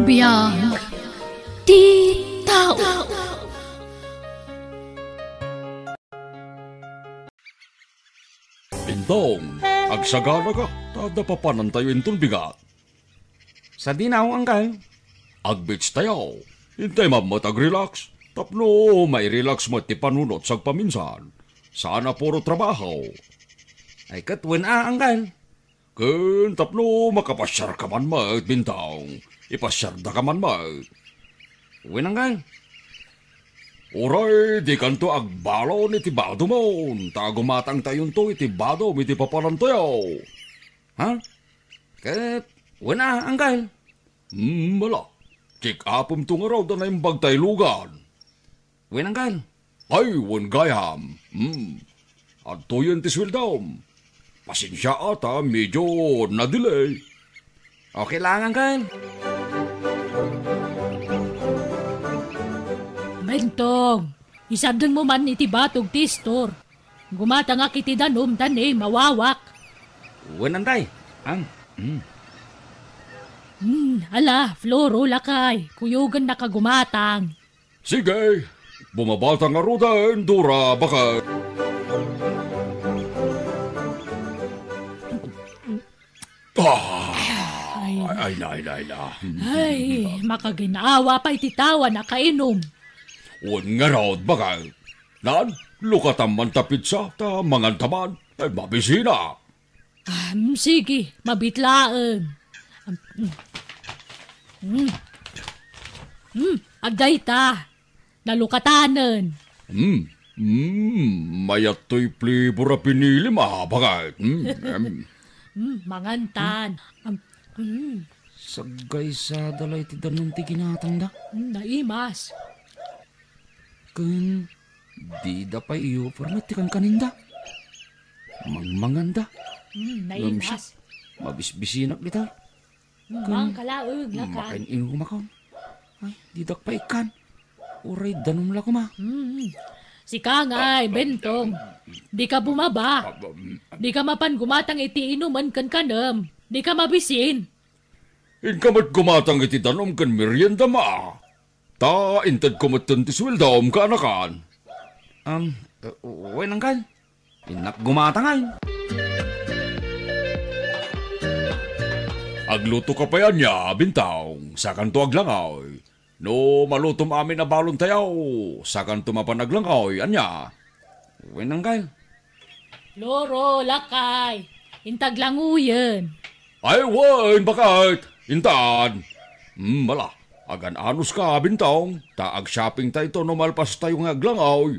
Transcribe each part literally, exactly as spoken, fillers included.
Biag ti tao. Bentong, agsaganaka, ta adda papanantayo inton bigat. Sadino, Uncle? Ag-beach tayo. Intay met ag-relax. Tapno mai-relax met ti panunot sagpaminsan. Saan a puro trabaho. Ay, ket wen a, Uncle. Ken tapno makapasiarka man met, Bentong, ipasiardaka man met. Wen, Uncle. Uray dikanto agbalon iti badomon, ta gumatangtayonto iti badom iti papanantayo. Ha? Ket wen a, Uncle. Hmm, ala. Check-upemto ngarud a naimbag tay lugan. Wen, Uncle. Ay, wen gayam. Hmm. Adtoyen ti sueldom. Pasensia a ta medyo na-delay. Okay lang, Uncle. Bentong, isardengmo man iti batog ti istor. Gumatangak iti danum ta ni mawawak. Wen, Antay. Ang, mm. Hmm, ala, Floro, lakay, kuyogennaka gumatang. Sige, bumabata ngaruden, Dora, baka. Ah, ay, ay, na, ay, na, ay, na. Ay, makaginawa pay ti tao a nakainom. Wen ngarud, bakit? Nan, lukatam man ta pizza, ta manganta man. Ay, mabisina. Ah, mm, sige, mabit laeng. Mm. Mm. Mm, agdayta. Nalukatanen. Hmm. Hmm. Mayat toy flavor a pinilim, ah, bakit? Hmm. Em. Hmm, mangantan. Am, hmm. Saggaysada la iti danum ti ginatangda. Hmm, naimas. Ken dida pay iyupor met ti kankaninda. Mangmanganda. Hmm, ngem siak, naimas. Mabisbisinak dita. Ken mangkalaeng, lakay. Makin-inumakon. Ay, didak pay ikkan. Uray danum la koma. Hmm. Sika ngay, Bentong. Dika bumaba. Dika mapan gumatang iti inumen ken kanem. Dika mabisin. Inka met gumatang iti danum ken meriendam a. Ta intedko metten ti sueldom, kaanakan. Um, uh, wen, Uncle. Innak gumatang ay. Aglutoka pay ania, Bentong, sakanto aglangoy. No malutom amin a balontayo, sakanto mapan aglangoy, ania? Wen, Uncle. Floro, lakay, inta aglangoyen. Ay, wen, bakit? Intan. Hmm, ala, agan-anuska, Bentong, ta ag-shoppingtayo no malpastayo nga aglangoy.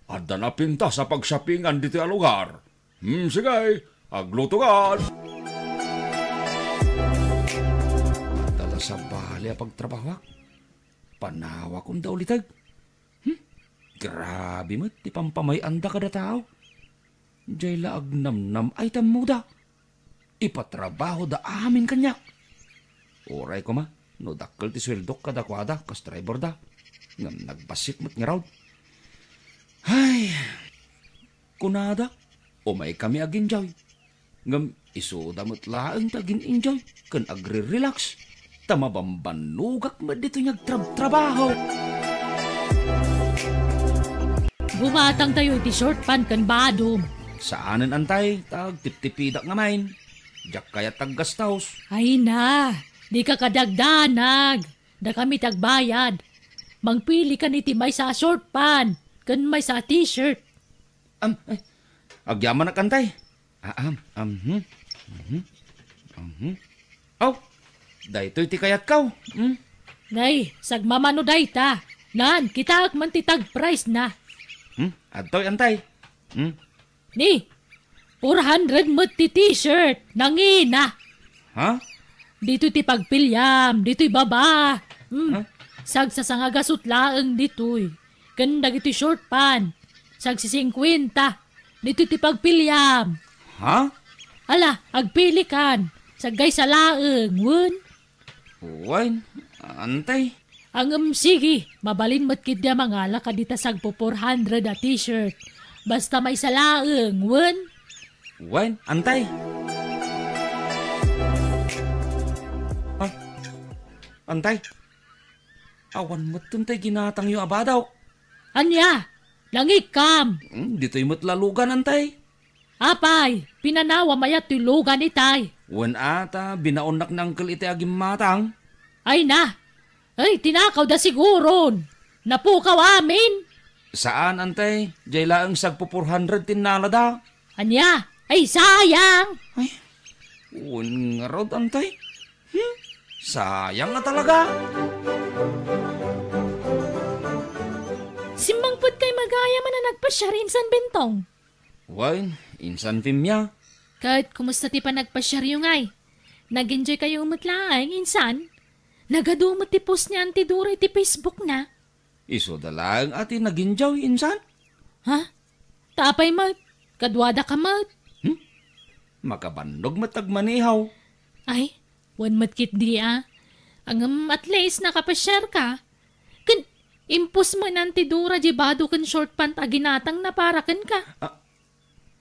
Adda napintas a pag-shoppingan ditoy a lugar. Hmm, sige, aglutokan. Adda la sabali a pagtrabahoak. Panawakon da uliteg. Hmm? Grabe met ti pampamay-anda kada tao. Diay la agnamnam-ay tammoda. Ipatrabahoda amin kaniak. Uray koma, no dakkel ti sueldok kadakuada kas driverda. Ngem nagbassit met ngarud. Ay, kunada, umaykami ag-enjoy. Ngem isuda met laeng ti agin-enjoy ken agre-relax, ta mabambannogak met ditoy nga agtrabtrabaho. Gumatangtayo iti short pan ken badom. Saanen, Antay, ta agtiptipidak ngamin. Diak kayat aggastos. Ay na, dika kadagdanag. Dakami ti agbayad. Mangpilikan iti maysa a short pan ken maysa a t-shirt. Am, ay, agyamanak, Antay. Ah, am, am, hmm, mhm, mhm. Aw, daytoy ti kayatko. Hmm? Nay, sagmamano dayta. Nan, kitaek man ti tag price na. Hmm? Adtoy, Antay. Hmm? Ni, four hundred met ti t-shirt. Nangina. Ha? Ditoy ti pagpiliam, ditoy baba. Hmm. Ha? Sagsasangagasut laeng ditoy. Ken dagiti short pan, sagsisingkuenta. Ditoy ti pagpiliam. Ha? Ala, agpilikan. Saggaysa laeng, wen? Wen, Antay. Ngem sige, mabalin met ketdi a mangala kadita sagpo four hundred a t-shirt. Basta maysa laeng, wen? Wen, Antay. Ah, Antay. Awan met tay ginatangyo a badaw. Ania? Nangikkam? Hmm, ditoy met lalugan, antay. Apay, pinanawam aya toy lugan itay? Wen a, ta binaonnak ni Uncle iti agimmatang. Ay na! Ay, tinakawda siguron! Napukaw amin! Saan, antay. Jay laeng sagpo four hundred ti innalada. Ania? Ay, sayang! Ay, wen ngarud, antay. Hmm? Sayang nga talaga. Simmangpet kay magayam a nagpasiar insan, Bentong? Wen, insan, Pimia. Ket kumusta ti panagpasiaryo ngay? Nag-enjoy kayo met laeng, insan? Nagadu met ti post ni Auntie Dora iti Facebook na. Isuda laeng a ti nag-enjoy, insan. Ha? Ta apay met? Kaduada ka met? Hmm? Makabannog met agmaneho. Ay, wen met ketdi a. Ngem at least nakapasiar ka. Ken impost met ni Auntie Dora di bado ken short pant a ginatangna para kenka. Ah,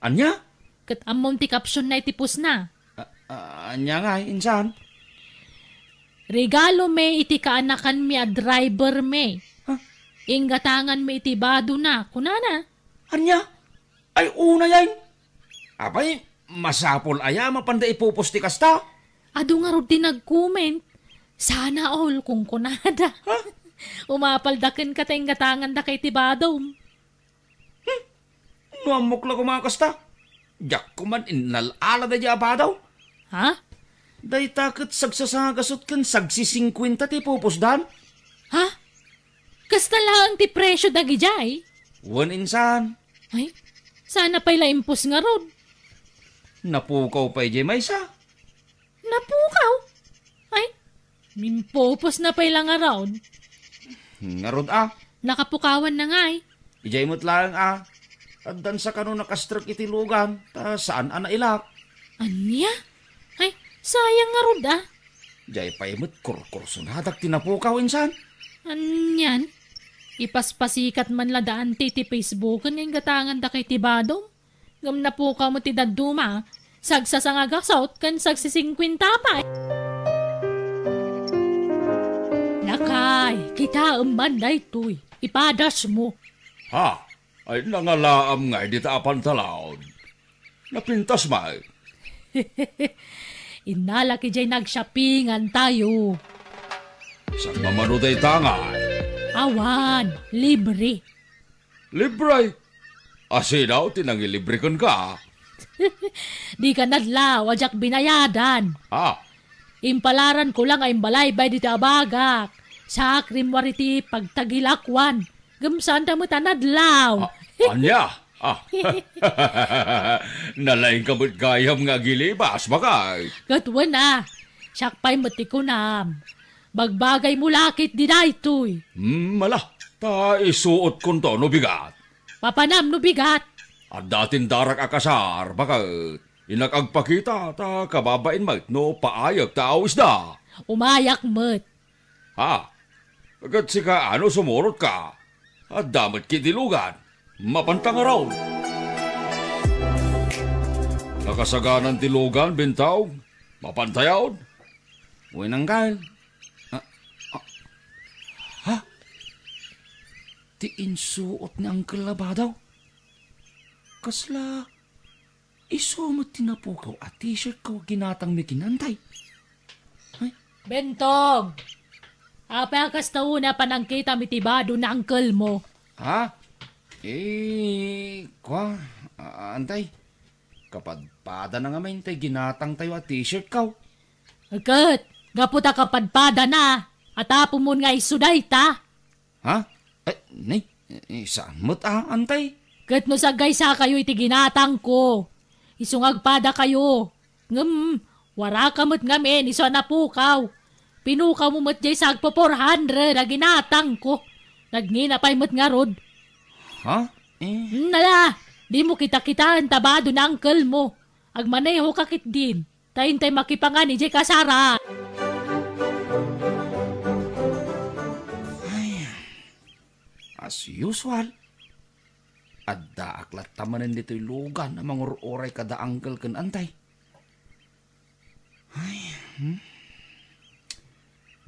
ania? Ket ammom ti caption na iti post na. Ah, ah, ania ngay, insan? Regalo mi iti kaanakanmi a driver mi. Ha? Inggatanganmi iti bado na, kunana. Ania? Ay, unay ay. Apay, masapul aya mapanda ipopost ti kasta? Adu ngarud ti nag-comment. Sana all, kunkunada. Ha? Umapalda kenka ta inggatangandaka iti badom. Hmm? No ammok la koma kasta, diak koman innal-ala daydiay a badaw. Ha? Dayta ket sagsasagasut ken sagsisingkuenta ti pupusdan. Ha? Kasta laeng ti presio dagidiay? Wen insan. Ay, sana pay la impos ngarud. Napukaw pay diay maysa. Napukaw? Ay, mimpupos na pay la ngarud. Ngarud a. Nakapukawan na ngay. Idiay met laeng a. Addan sa kano nakastrek iti lugan, ta saan a nailak. Ania? Ay, sayang ngarud a. Diay pay met kurkursunadak ti napukaw insan. Anian? Ipaspasikat man la daan ti, ti Facebook nga inggatangandaka iti badom. Ngem napukaw met ti dadduma, sagsasangagasut ken sagsisingkuenta pay. Lakay, kitaem man daytoy, ipadasmo. Ha? Ay, nangalaam ngay dita a pantalaon. Napintas met. Innalak idiay nagshopingan tayo. Saan mamano dayta ngay? Awan, libre. Libre? Asino ti nangilibre kenka? Dika nadlaw a diak binayadan. Ah. Impalaran ko lang a imbalaybay dita abagak. Sakrim wari ti pagtagilakuan. Ngem saanda met a nadlaw. Ah, ania? Ah. Nalaingka met gayam nga agilibas, bakay. Ket wen a, siak pay met ti kunam. Bagbagaymo la ketdi daytoy. Hmm, ala, ta isuotkonto no bigat. Papanam no bigat. Adda tindarak a kasar, baket. Innak agpakita, ta kababain met no paayek ta awisda. Umayak met. Ha? Ket sika, ano sumurotka? Adda met ketdi lugan. Mapanta ngarud. Nakasaganan ti lugan, Bentong. Mapanta yun. Wen, Uncle. Ah, ah. Ha? Ti insuot ni Uncle a badaw? Kasla isu met ti napukaw a t-shirt ko a ginatangmi ken Antay? Ay. Bentong! Apay a kasta unay a panangkitam iti bado ni uncle mo? Ha? Eh, kua, a-, Antay. Kapadpadana ngamin tay ginatangtayo a t-shirt ko. Ket, gapu ta kapadpadana, atapomon nga isu dayta. Ha? Eh, ni, eh, saan met a, Antay? Ket no sagaysakayo iti ginatangko, isu nga agpadakayo. Ngem, waraka met ngamin isu a napukaw. Pinukawmo met jay sagpo four hundred a ginatangko. Nagngina pay met ngarud. Ha? Eh? Hmm, ala, dimo kitakitaen ta bado ni uncle mo. Agmaneho ka ketdin. Ta intay makipangan idiay kasara. Ay, as usual, addaak latta manen ditoy lugan a mangur-uray kada uncle ken antay. Ay, hmm?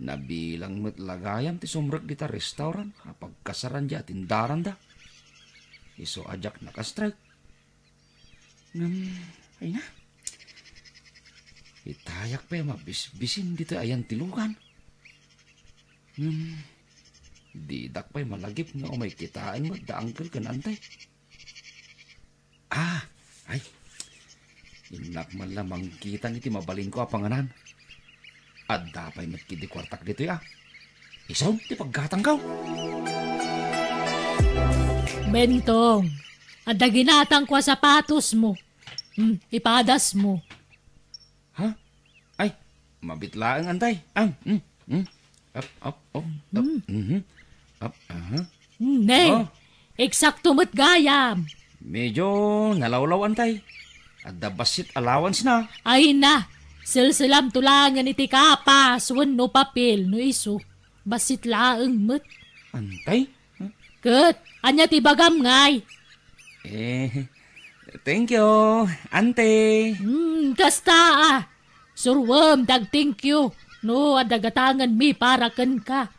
Nabilang met la gayam ti sumrek dita restaurant a pagkasaran diay atindaranda. Isu a diak nakastrek. Ngem, ay na. Itayak pay a mabisbisin ditoy ayantilugan. Ngem, didak pay malagip nga umay kitaen met da uncle ken antay. Ah, ay. Innak man la mangkitan iti mabalinko a panganan. Adda pay met ketdi kuartak ditoy, a. Isu ti paggatangko. Bentong, adda ginatangko a sapatosmo. Hmm, ipadasmo. Ha? Ay, mabit laeng, antay. Am, mm, mm. Up, up, up, up. Mhm. Up, aha. Ne, Oh. Eksakto met gayam. Medyo nalawlaw, antay. Adda bassit allowance na. Ay na, selselamto laengen iti kapas wenno papel no isu. Bassit laeng met. Antay? Ket ania ti ibagam ngay? Eh, thank you, ante. Hmm, kasta a. Suroem ti ag-thank you no adda gatangenmi para kenka.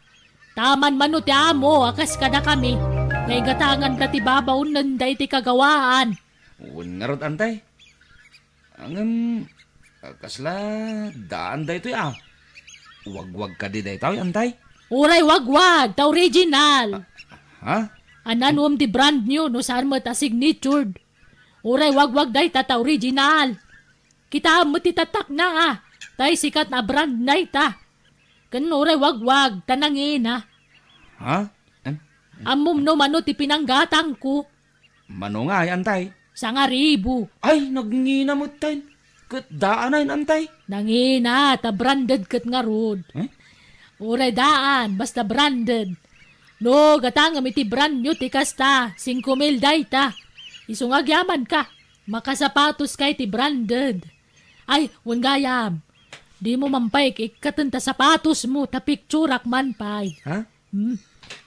Taman mano ti amo a kas kadakami, nga igatanganda ti babaonenda iti kagawaan. Wen ngarud, ante. Ngem, kasla daan daytoy a. Wagwag kadi daytoy, antay? Uray wagwag, ta original. Ha? Ania no ti brand new no saan met a signatured. Uray wagwag dayta ta original. Kitaem met ti tatakna a. Tay sikat a brand dayta. Ken uray wagwag ta nangina. Ha? Em? Ammom no mano ti pinanggatangko? Mano ngay, antay? Sangaribu. Ay, nagngina metten. Ket daan ay, antay? Nangina, ta branded ket ngarud. Eh? Uray daan, basta branded. No, gatangem iti brand new ti kasta, singko mil dayta. Isu nga agyamanka, makasapatoska iti branded. Ay, wen gayam. Dimo man pay ikkaten ta sapatosmo, ta picturak man pay. Ha? Hmm.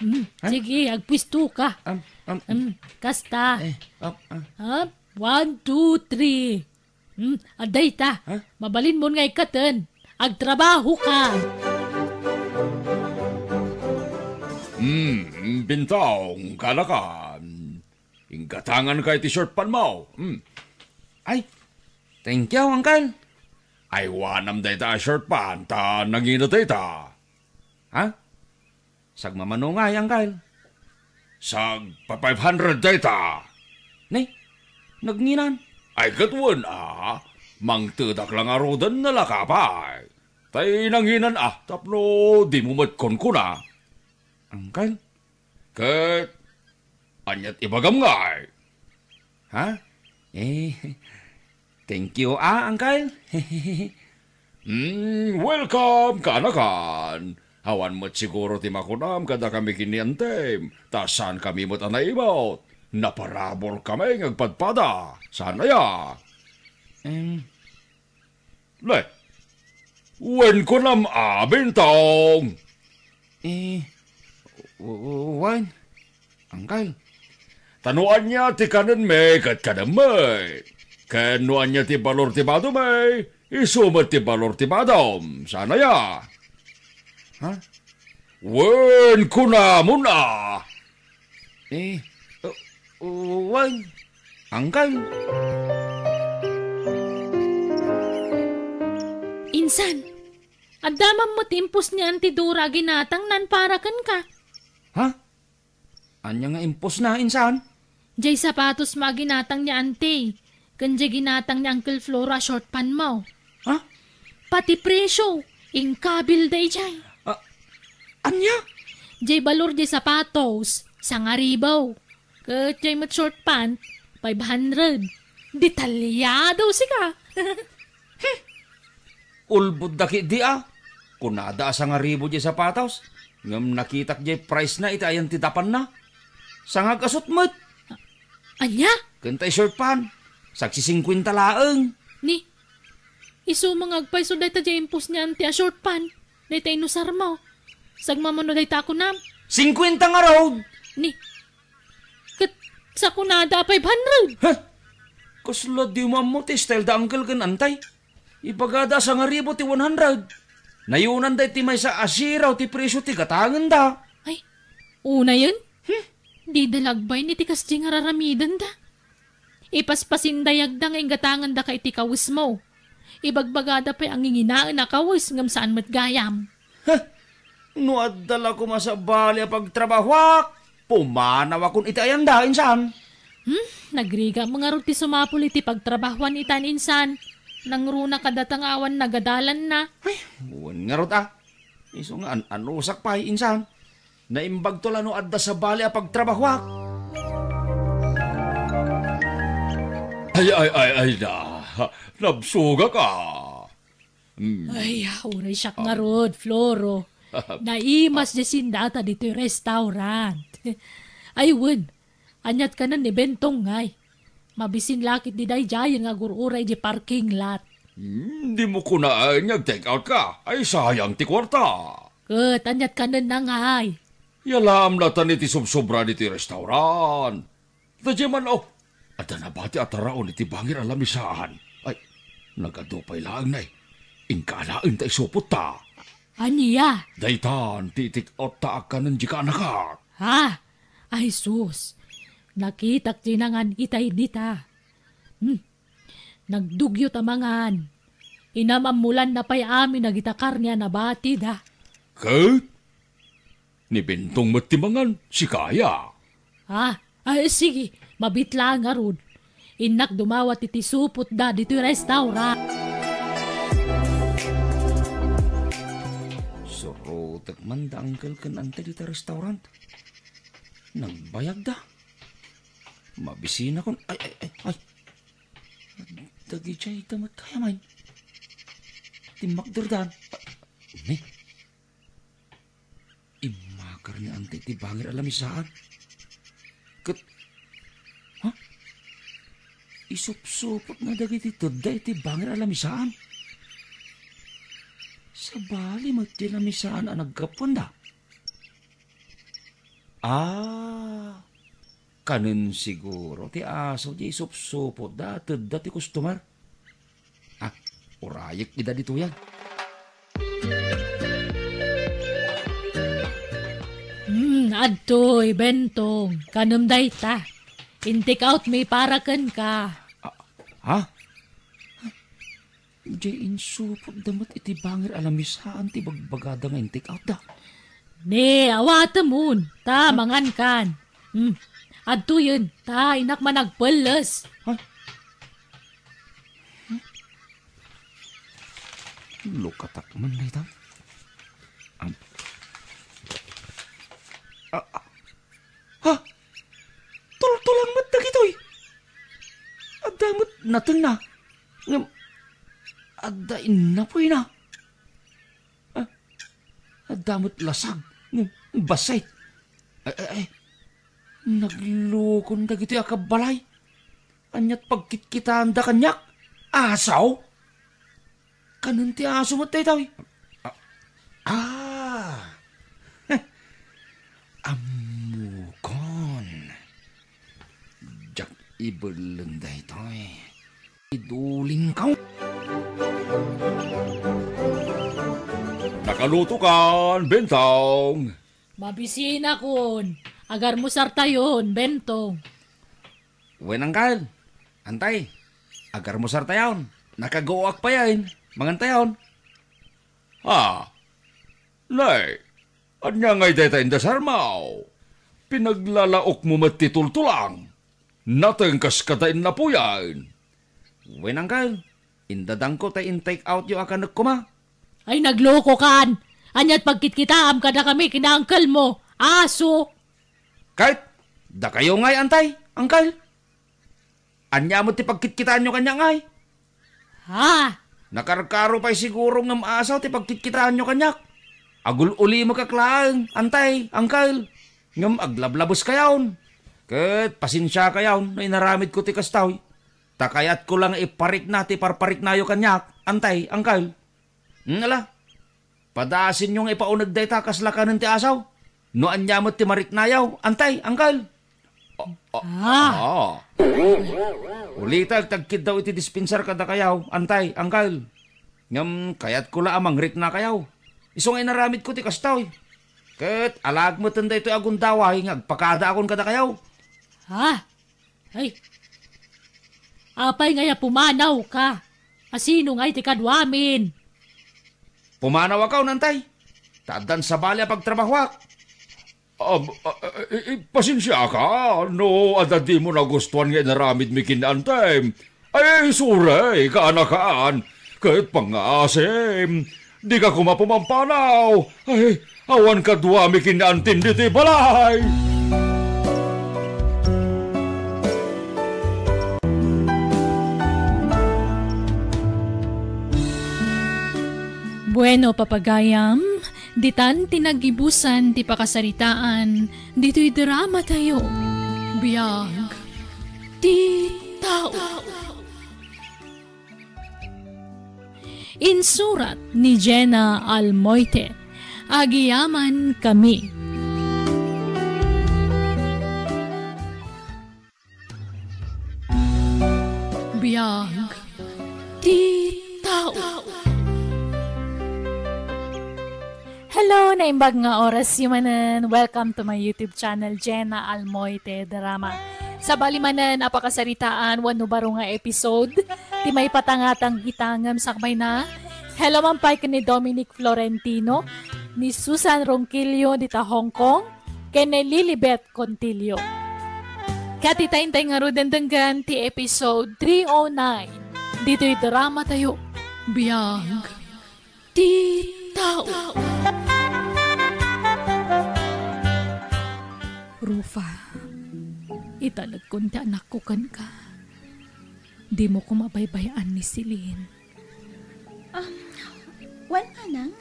Hmm. Ha? Sige, agpuestoka. Am, am, Hmm, kasta. Eh, up, ah. Up. One, two, three. Hmm, adda ita. Ha? Mabalinmon nga ikkaten. Agtrabahoka. Hmm, Bintong, kanakan. Inggatanganka iti short pantmo. Hmm. Ay, thank you, uncle. Aywanam dayta a short pant ta nangina dayta. Ha? Sagmamano ngay, uncle? Sagpa-five hundred dayta. Ne? Nagnginan? Ay, ket wen a, mangtedak la ngaruden a laka pay. Tay nanginan a, tapno dimo met kunkuna. Uncle? Ket aniat ibagam ngay? Ha? Eh, thank you, ah, uncle. Hmm, welcome, kanakan. Awan met siguro ti makunam kadakami ken ni antem, ta saankami met a naibut. Naparaburkami nga agpadpada. Saan aya? Em, Ne, wen kunam a, Bintong? Eh, w-, w-, wen, uncle. Ta no ania ti kanenmi ket kanem met. Ken no ania ti balor ti badomi, isu met ti balor ti badom. Saan aya? Ha? Wen kunamon a. Eh, uh, uh, wen, uncle. Insan, adda man met ti impos ni Auntie Dora a ginatangnan para kenka. Ha? Ania nga impos na, insan? Jay sapatos mo a ginatang ni Auntie, ken jay ginatang ni Uncle Floro a short pant mo. Ha? Pati presyo, inkabil dayjay. Ah, ania? Jay balor jay sapatos, sangaribu. Ket jay met short pant, five hundred. Detalyado sika. Ulbodda ketdi a. Kunada a sangaribu jay sapatos, ngem nakitak jay price na iti ayan ti dapanna. Sangag-asut met. Ania? Ken tay short pant, sagsisingkuenta laeng. Ni, isu nga agpayso dayta jay impos ni Auntie a short pant, dayta inusar mo. Sagmamano dayta a kunam. Singkuenta ngarud! Ni, ket sa kunada a five hundred. Ha? Kasla di mo ammo ti style da uncle ken antay. Ibagada a sangaribu ti one hundred. Nayunanda iti maysa a siraw ti presio ti gatangenda. Ay, unayen? Hmm? Dida lagbay ni ti kasdi nga raramidenda. Ipaspasindayagda nga inggatangandaka iti kawesmo. Ibagbagada pay a nginginaen a kawes ngem saan met gayam. Heh! No adda la koma sabali a pagtrabahoak, pumanawakon iti ayanda, insan. Hmm? Nagrigam ngarud ti sumapul iti pagtrabahoan itan, insan. Nangruna kadata nga awan nagadalanna. Ay, wen ngarud a. Isu nga an-anusak pay, insan. Naimbagto la no adda sabali a pagtrabahoak. Ay, ay, ay, ay, na. Nabsugak a. Mm. Ay, uray siak ngarud, Floro. Naimas di sindata ditoy restaurant. Ay, wen, aniat kanen ni Bentong ngay? Mabisin lakit di daydiay nga agur-uray di parking lot. Hmm, dimo kunaen nga ag-take out ka. Ay, sayang ti kuarta. Ket, aniat kanen na ngay? Yalaam natan iti subsobra ditoy restaurant. Daydiay man, oh, adda nabati a taraon iti bangir a lamisaan. Ay, nagadu pay laeng nay. Inka alaen ta isupotta. Ania? Daytan ti itik-otta a kanen di kaanakak. Ha? Ay sus, nakitak ti nangan itay dita. Hmm. Nagdugyot a mangan. Inam-ammolanna pay amin dagita karne a nabatida. Ket? Ni Bentong met ti mangan, sika aya? Ah, ah, sige, mabit laeng ngarud. Innak dumawat iti supotda ditoy restaurant. Surotek man da Uncle ken Auntie dita restaurant. Nagbayagda. Mabisinakon. Ay, ay, ay, ay. Dagidiay da met gayam. Timmakderdan. Ni, immakar ni Auntie ti bangir a lamisaan. Ket, ha? Isupsupotna dagiti tedda iti bangir a lamisaan. Sabali met ti lamisaan a naggapuanda. Ah, kanen siguro ti aso ti isupsupotda a tedda ti customer. Ah, urayek ida ditoyan. Hmm, adtoy, Bentong. Kanem dayta. In-take out mi para kenka. Ah, ha? Diay insupotda met iti bangir a lamisaan ti bagbagada nga in-take outda. Ne, awatemon, ta mangankan. Hmm. Adtoyen, ta innak man agpelles. Ha? Lukatak man dayta. Am-, ah, ah. Ha? Tultulang met dagitoy. Adda met natengna. Ngem adda innapuyna. Ah, adda met lasag. Ngem bassit. Ay, ay, ay. Naglukon dagitoy a kabbalay. Aniat pagkitkitaanda kaniak? Aso? Kanen ti aso met daytoy? Ah, ah. Ammokon. Diak ibelleng daytoy. Idulingko. Nakalutokan, Bentong. Mabisinakon. Agarmusartayon, Bentong. Wen, Uncle. Auntie, agarmusartayon. Nakaguoak payen. Mangantayon. Ha? Nay, ania ngay dayta indasarmo? Pinaglalaokmo met ti tultulang. Nateng kas kada innapuyan. Wen, Uncle. Indadangko ta in-take outyo a kanek koma. Ay, naglukokan! Aniat pagkitkitaam kadakami ken ni uncle mo? Aso! Ket, dakayo ngay, Auntie, Uncle? Ania met ti pagkitkitaanyo kaniak ngay? Ha? Nakarkaro pay siguro ngem aso ti pagkitkitaanyo kaniak. Agul-ulimekak laeng, Auntie, Uncle. Ngem aglablabeskayon. Ket pasensiakayon no inaramidko ti kastoy. Ta kayatko la nga iparikna ti parpariknayo kaniak, Auntie, Uncle. Hmm, ala. Padasenyo nga ipauneg dayta kasla kanen ti aso. No ania met ti mariknayo, Auntie, Uncle. Ah, ah. Ah. Ulitek ti agkiddaw iti dispensar kadakayo, Auntie, Uncle. Ngem kayatko la a mangriknakayo. Isu nga inaramidko ti kastoy. Ket alaek metten daytoy a gundaway nga agpakadaakon kadakayo. Ha? Ay. Apay ngay a pumanawka? A sino ngay ti kaduamin? Pumanawakon, Antay. Ta addan sabali a pagtrabahoak. Am, a, a, i, i, pasensiaka no adda dimo nagustuan nga inaramidmi ken ni Antem. Ay, sorry, kaanakan. Ket pangngaasim, dika koma pumampanaw. Ay, awan kaduami ken ni Antem ditoy balay. Bueno, papagayam, ditan ti naggibusan ti pakasaritaan ditoy dramatayo. Biag ti tao. Insurat ni Jenna Almoite. Agiyaman kami. Biag ti tao. Hello, naimbag nga oras yu manen. Welcome to my YouTube channel, Jenna Almoite Drama. Sabali manen a pakasaritaan wenno baro nga episode ti maipatangatang ita ngem sakbay na. Hello man pay ken ni Dominic Florentino, ni Susan Ronquillo dita Hong Kong, ken ni Lilibet Contillo. Ket ita intay ngaruden denggen ti episode three oh nine ditoy dramatayo, Biag ti Tao. Rufa, italekon ti anakko kenka. Dimo koma baybay-an ni Celine. Um, wen, manang,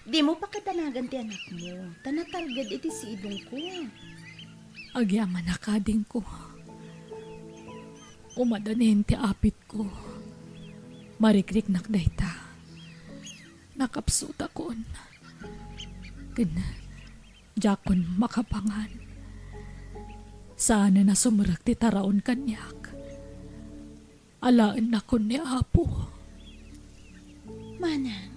dimo pakadanagan ti anakmo, ta natalged iti sidongko. Agyamanak, adingko. Umadanin ti apitko. Marikriknak dayta. Nakapsutakon. Ken diakon makapangan. Saanen a sumrek ti taraon kaniak. Alaennakon ni Apo. Manang?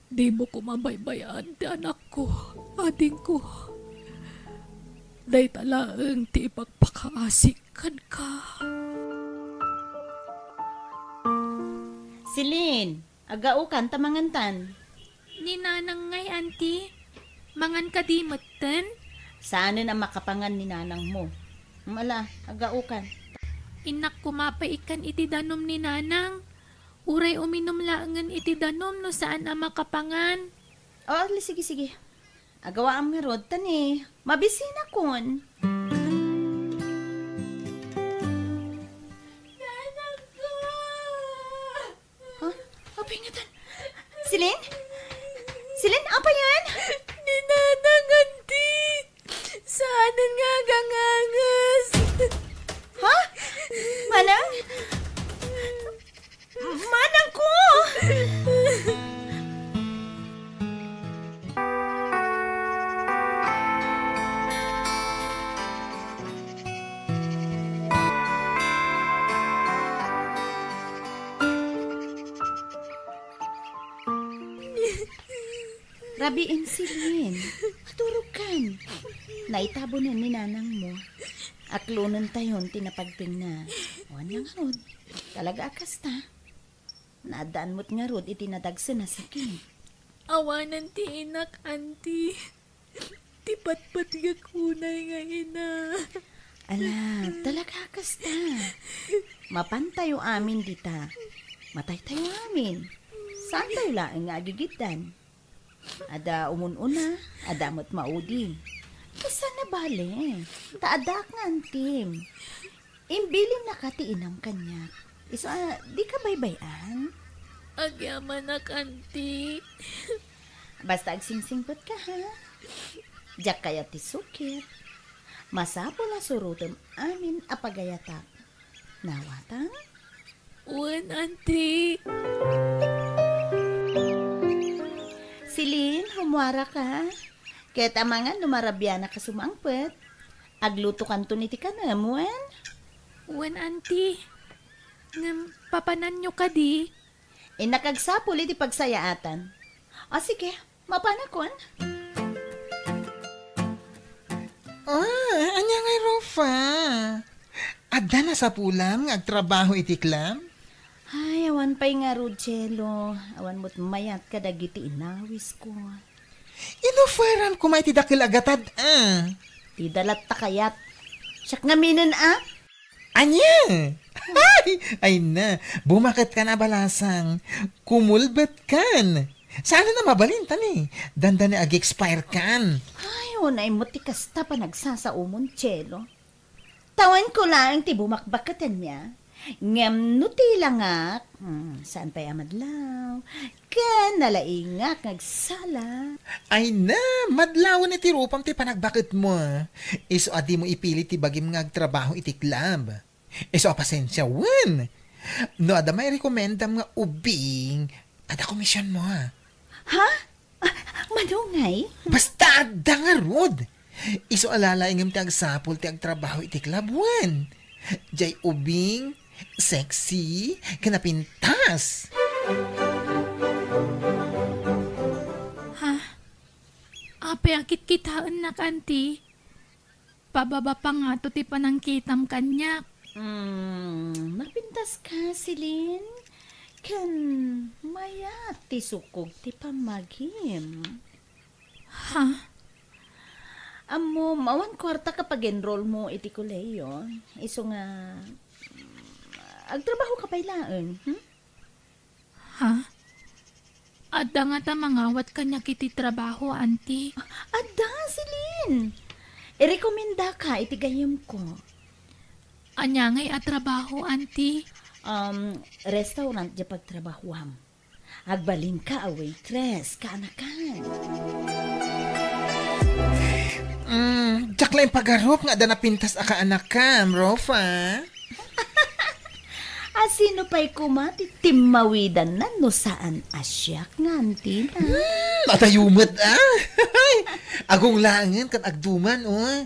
Dimo koma baybay-an ti anakko, adingko. Dayta laeng ti ipakpakaasik kenka. Celine, agaokan ta mangantan. Ni nanang ngay, anti. Mangan kadi metten? Saanen a makapangan ni nanangmo. Mala, agaokan. Innak koma pay ikkan iti danum ni nanang. Uray uminum laengen iti danum no saan a makapangan. O, ali, sige, sige. Agawaam ngarud, ta ni, mabisinakon. Nanangko! Ha? Apay ngatan? Celine? Celine, apay yan? Ni nanang, anti. Saanen nga aganganges. Ha? Manang? Manangko! Rabiin, Celine. Maturogkan. Naitabonen ni nanangmo. Aklonentayon ti napagpengna. Wen nga ngarud, talaga a kasta. Naaddaan met ngarud iti nadagsen a sakit. Awanen ti inak, anti. Ti patpatgek unay nga ina. Ala, talaga kasta. Mapantayo amin dita. Mataytayo amin. Saantayo laeng nga agigiddan. Adda umun-una, adda met maudi. Kasano bale? Ta addaak nga antim. Imbilinnaka ti inam kaniak. Isu a, dika baybay-an? Agyamanak, anti. Basta agsingsingpetka, ha? Diak kayat ti sukir. Masapul a surotem amin a pagayatak. Nawatang? Wen, anti. Celine, hummuaraka. Ket amangan no marabianak a sumangpet. Aglutokanton iti kanem, wen? Wen, anti. Ngem papananyo kadi? Innak agsapul iti pagsayaatan. O sige, mapanakon. Ah, ania ngay, Rufa? Adda nasapulam nga agtrabaho iti club? Ay, awan pay ngarud, Chelo. Awan met mayat kadagiti inawisko. Inofferan koma iti dakel a gatad, ah. Dida latta kayat. Siak ngaminen, ah. Ania? Ay, ay na, bumaketkan a balasang. Kumulbetkan. Saan a mabalin, tani? Dandani ag-expire kan. Ay, unay mo ti kasta panagsasaomon, Chelo. Tawenko laeng ti bumakbaket ania. Ngem no tilangak, hmm, saan pay a madlaw? Ken nalaingak nga agsala. Ay na, madlawen iti rupam ti panagbaketmo. Isu a dimo ipili ti bagim nga agtrabaho iti club. Isu a pasensia wen. No adda mairekomendam nga ubing, adda komisionmo. Ha? Ah, mano ngay? Basta adda ngarud. Isu a lalaingem ti agsapul ti agtrabaho iti club wen. Jay ubing, sexy, ken napintas. Ha? Apay a kitkitaennak, anti? Pababa pa ngato ti panangkitam kaniak. Hmm, napintas ka, Celine? Ken mayat ti sukog ti pammagim. Ha? Ammom, awan kuarta ka pag-enroll mo iti kolehiyo. Isu nga, agtrabaho ka pay laeng, hmm? Ha? Adda ngata mangawat kaniak iti trabaho, anti? Adda, Celine! Irekomendaka iti gayyemko. Ania ngay a trabaho, anti? Um, restaurant diay pagtrabahoam. Agbalinka a waitress, kaanakan. Mm, diak la impagarup nga adda napintas a kaanakam, Rufa. A sino pay koma ti timmawidanna no saan a siak nga antina? Hmm, adayo met, ah! Agunglangen ken agduman, oh.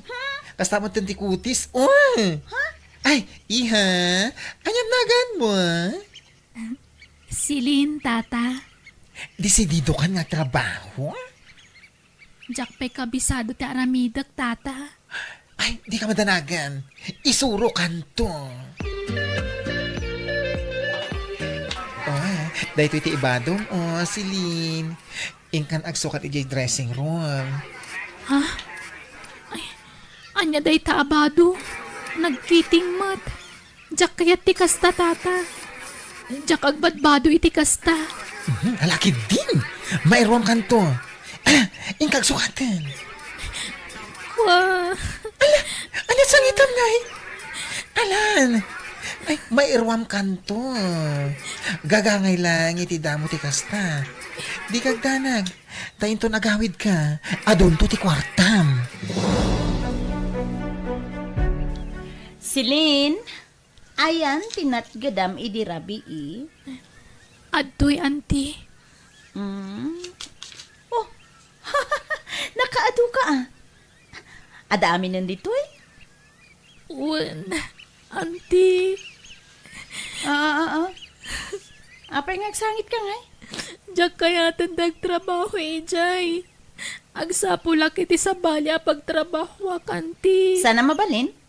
Kasta met ti kutis, oh. Ha? Ay, iha, ania naganmo? Celine, tata. Desididokan nga trabaho? Diak pay kabisado ti aramidek, tata. Ay, dika madanagan. Isurokanto. Oh, daytoy ti ibadom, oh, Celine. Inkan agsukat idiay dressing room. Ha? Ay, ania dayta a bado? Nagkiting met. Diak kayat ti kasta, tata. Diak agbadbado iti kasta. Mhm, hala ketdin. Mairuamkanto. Ala, inka agsukaten. Kua. Ala, ania sangitam ngay? Alan. Ay, mairuamkanto. Gagangay lang iti damo ti kasta. Dika agdanag. Ta inton agawidka, adunto ti kuartam. Celine, ayan ti natgedam idi rabii? Adtoy, anti. Mm. Oh, nakaadu ka, ah. Adda aminen ditoy? Wen, anti. Ah, ah, ah, ah. Apay nga agsangitka ngay? Diak kayaten ti agtrabaho idiay. Agsapulak iti sabali a pagtrabahoak, anti. Saan a mabalin?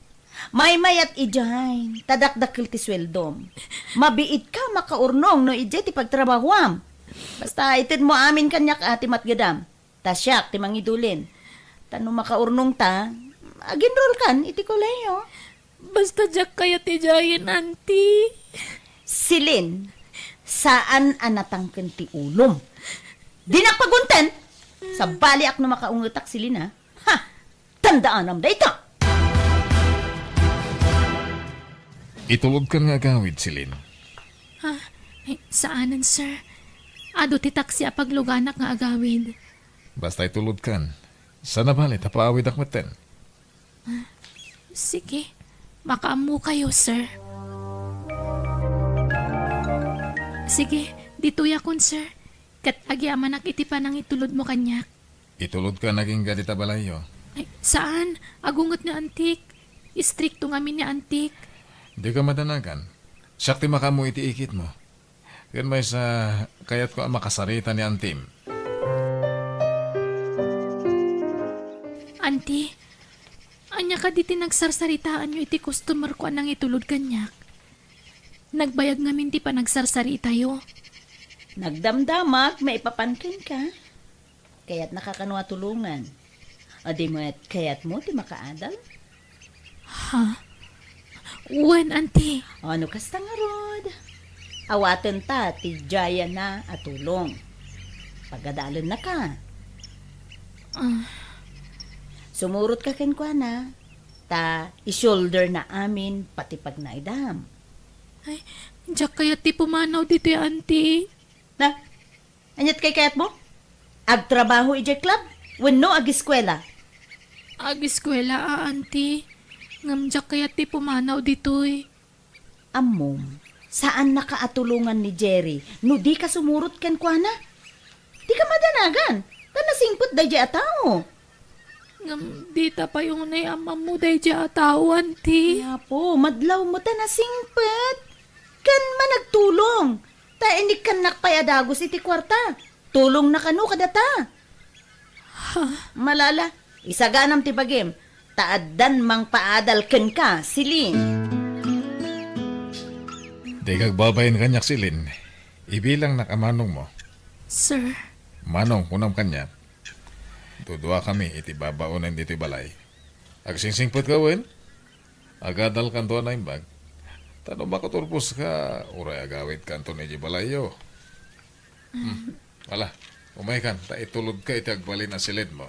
Maymayat idiay, ta dakdakkel ti sueldom. Mabiitka makaurnong no idiay ti pagtrabahoam. Basta itedmo amin kaniak a ti matgedam. Ta siak ti mangidulin. Ta no makaurnongta, agenrolkan iti kolehiyo. Basta diak kayat idiayen, anti. Celine, saan a natangken ti ulom. Dinak pagunten! Sabaliak no makaungetak, Celine, ha? Ha! Tandaanam dayta! Itulodkan nga agawid, Celine. Ha? Eh, saanen, sir. Adu ti taksi a pagluganak nga agawid. Basta itulodkan. Saan a bale ta paawidak metten. Ah, sige. Makaammokayo, sir. Sige, ditoyakon, sir. Ket agyamanak iti panangitulodmo kaniak. Itulodkan agingga dita balayyo. Ay, saan? Agunget ni antik. Istrikto ngamin ni antik. Dika madanagan. Siak ti makaammo iti ikitmo. Ken maysa, kayatko a makasarita ni antim. Auntie, ania kadi ti nagsarsaritaanyo iti customer ko a nangitulod kaniak? Nagbayag ngamin ti panagsarsaritayo. Nagdamdamak maipapan kenka. Kayatnaka kano a tulongan? Adi met kayatmo ti makaadal? Ha? Wen, auntie. O, no kasta ngarud, awatenta ti diayna a tulong. Pagadalennaka. Ah. Sumurotka kenkuana, ta i-shoulder na amin pati pagnaedam. Ay, diak kayat ti pumanaw ditoy, auntie. Na, aniat kayatmo? Agtrabaho idiay club wenno agiskuela? Agiskuela a, auntie. Ngem diak kayat ti pumanaw ditoy. Ammom, saannaka a tulongan ni Jerry no dika sumurot kenkuana. Dika madanagan, ta nasingpet daydiay a tao. Ngem dita pay unay ammammo daydiay a tao, auntie. Apo, madlawmo ta nasingpet. Ken managtulong, ta inikkannak pay a dagus iti kuarta. Tulongna kano kadata. Ha? Malala, isaganam ti bagim, ta addan mangpaadal kenka, Celine. Dika agbabain kaniak, Celine. Ibilangnak a manongmo. Sir. Manong, kunam kaniak. Duduakami iti babaonen ditoy balay. Agsingsingpetka wen? Agadalkanto a naimbag. Ta no makaturposka, uray agawidkanto idiay balayyo. Hmm. Ala, umaykan, ta itulodka iti agbalin a siledmo.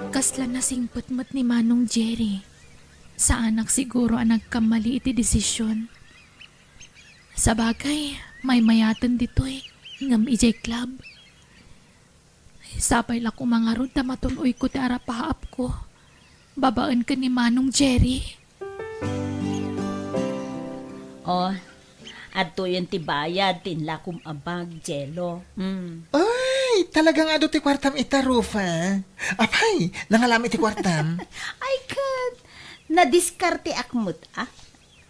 Kasla nasingpet met ni Manong Jerry. Saanak siguro a nagkammali iti desisyon. Sabagay, maymayaten ditoy, ngem idiay club. Sapay la koma ngarud ta matun-oyko ti arapaapko babaen ken ni Manong Jerry. Oh, adtoyen ti bayad ti inlakom a bag, Jello. Mm. Ay, talagang adu ti kuartam ita, Rufa. Apay, nangalam iti kuartam? Ay, ket, nadiskarteak met, ah.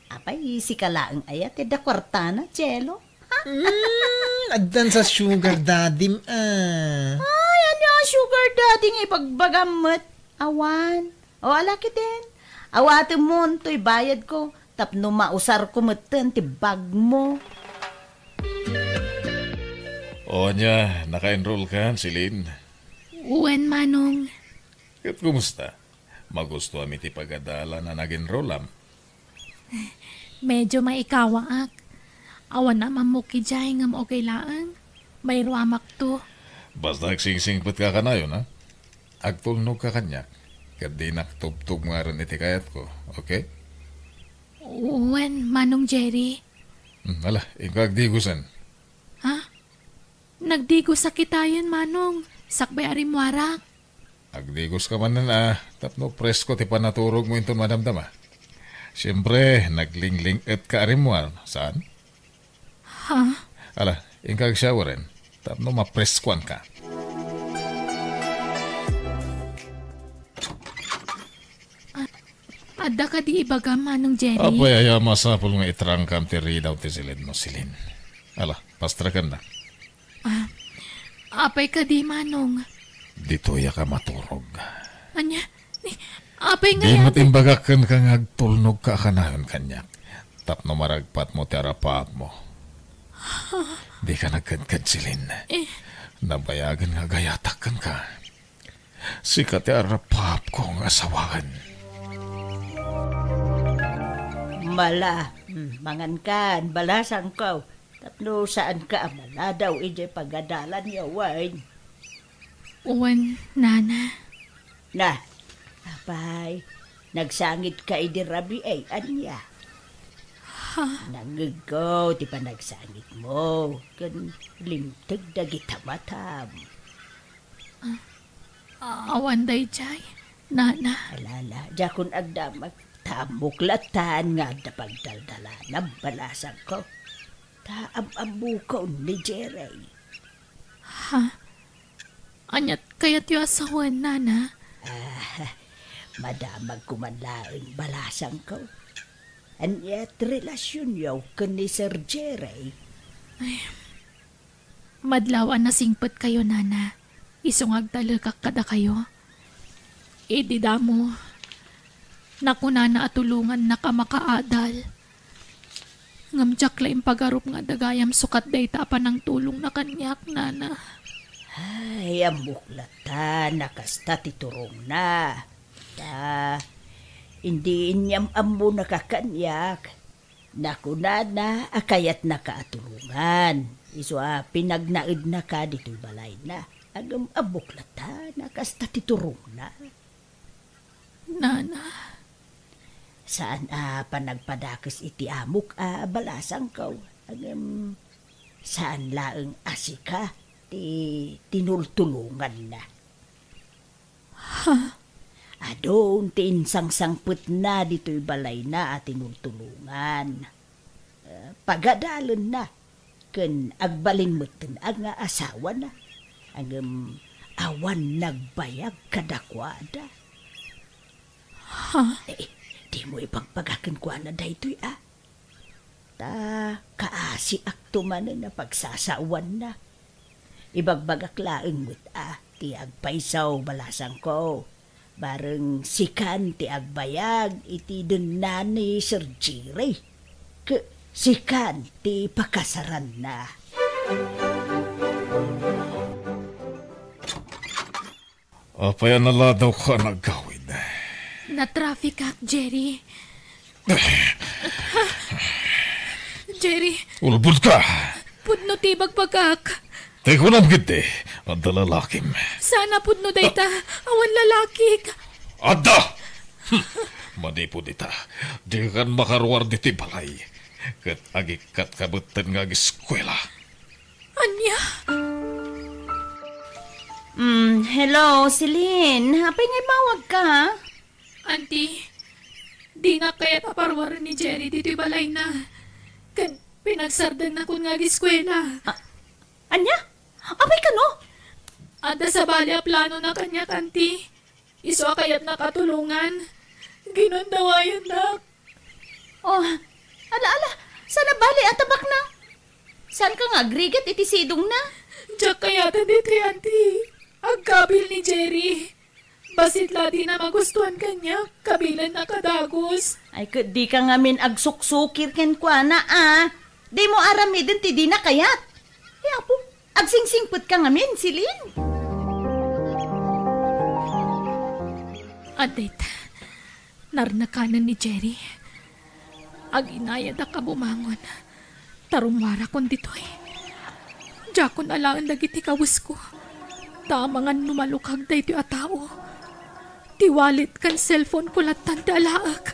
Apay, sika laeng aya ti adda kuartana, Jello? Ha? Mm, addan sa sugar daddy-m, ah. Ay, ania a sugar daddy nga ibagbagam met? Awan. O, ala ketdin. Awatemmo toy bayadko tapno mausarko metten ti bagmo. O, ania, naka-enroll ka, Celine? Wen, Manong. Ket kumusta? Magustuam iti pagadalan a nag-enrollam. Medyo maikawaak. Awan a mammok idiay ngem okay laeng. Mairuamakto. Basta agsingsingpetka kanayon, ha? Agtulnogka kaniak, ket dinak tubtubngaren iti kayatko, okay? Wen, Manong Jerry. Hmm, ala, inka agdigosen. Ha? Nagdigosak kitayen, Manong. Sakbay a rimmuarak. Agdigoska manen a, tapno presko ti panaturogmo inton madamdama. Siempre, naglingling-etka a rimmuar, saan? Ha? Ala, inka agshoweren, tapno mapreskoanka. A-, adda kadi ibagam, Manong Jerry? Apay, aya masapul nga itrangkam ti ridaw ti siledmo, Celine. Ala, pastrakenna. Ah, apay kadi, Manong? Ditoyak a maturog. Ania? Ni, apay nga... Di met imbagak kenka nga agtulnogka a kanayon kaniak tapno maragpatmo ti arapaapmo. Dika nagkedked, Celine. Eh. Nabayagen nga agayatak kenka. Sika ti arapaapko nga asawaen. Mala, hmm, mangankan, balasangko. Tapno saanka a maladaw idiay pagadalanyo, wen? Wen, Nana. Na, apay, nagsangit ka idi rabii, ania? Ha? Nangngegko ti panagsangitmo, ken limteg dagita matam. A-, awan daydiay, Nana. Alala, diakon agdamag. Ta ammok latan nga adda pagdaldalanam, balasangko. Ta am-ammokon ni Jerry. Ha? Aniat kayatyo a sawen, Nana? Ah, madamagko man laeng, balasangko. Aniat relasionyo ken ni Sir Jerry? Ay, madlaw a nasingpetkayo, Nana. isu nga agtalekak kadakayo. Idi damo, nakunana a tulongannaka makaadal. Ngem diak la impagarup nga adda gayam sukat dayta a panangtulongna kaniak, nana. Ay, ammok latta a kasta ti turongna. Ta, idi inyam-ammonaka kaniak, nakunana a kayatnaka a tulongan. Isu a pinagnaednaka ditoy balayna. Ngem ammok latta a kasta ti turongna. Nana. Saan a panagpadakes iti amok a balasangko. Ngem saan laeng a sika ti tinultulonganna. Ha? Adun ti insangsangpetna ditoy balayna a tinultulongan. Eh, pagadalenna ken agbalin metten nga asawana. Ngem awan nagbayag kadakuada. Ha? Eh, dimo ibagbaga kenkuana daytoy, a? Ta kaasiakto manen a pagsasaowanna. Ibagbagak laeng met a ti agpayso, balasangko. Bareng sikan ti agbayag iti denna ni Sir Jerry. Ket sikan ti pakasaranna. Apay a naladawka a nagawid? Natrafikak, Jerry. Jerry. Ulbodka! Pudno ti ibagbagak. Ti kunam ketdi, adda lalakim. Saan a pudno dayta, awan lalakik. Adda! Hmm. Manipud ita, dikan makaruar ditoy balay. Ket agikkatka metten nga ageskuela. Ania? Mm, hello, Celine. Apay nga immawagka? Auntie, dinak kayat a paruaren ni Jerry ditoy balayna. Ken pinagsardengna kun nga ageskuela. A-, ania? Apay kano? Adda sabali a planona kaniak, Auntie. Isu a kayatnak a tulongan. Ginundawayannak. Oh, ala, ala, saan a bali a tabakna? Saanka nga agrigat iti sidongna? Diak kayaten ditoy, Auntie. Agkabil ni Jerry. Bassit la dina magustuan kaniak, kabilanna kadagus. Ay, ket dika ngamin agsuksukir kenkuana, a. Dimo aramiden ti dina kayat. Ay, Apo, agsingsingpetka ngamin, Celine. Adda ita, narnekanen ni Jerry. Aginayadak a bumangon, ta rummuarakon ditoy. Diakon alaen dagiti kawesko, ta amangan no malukag daytoy a tao. Ti wallet ken cellphone ko lattan ti alaek.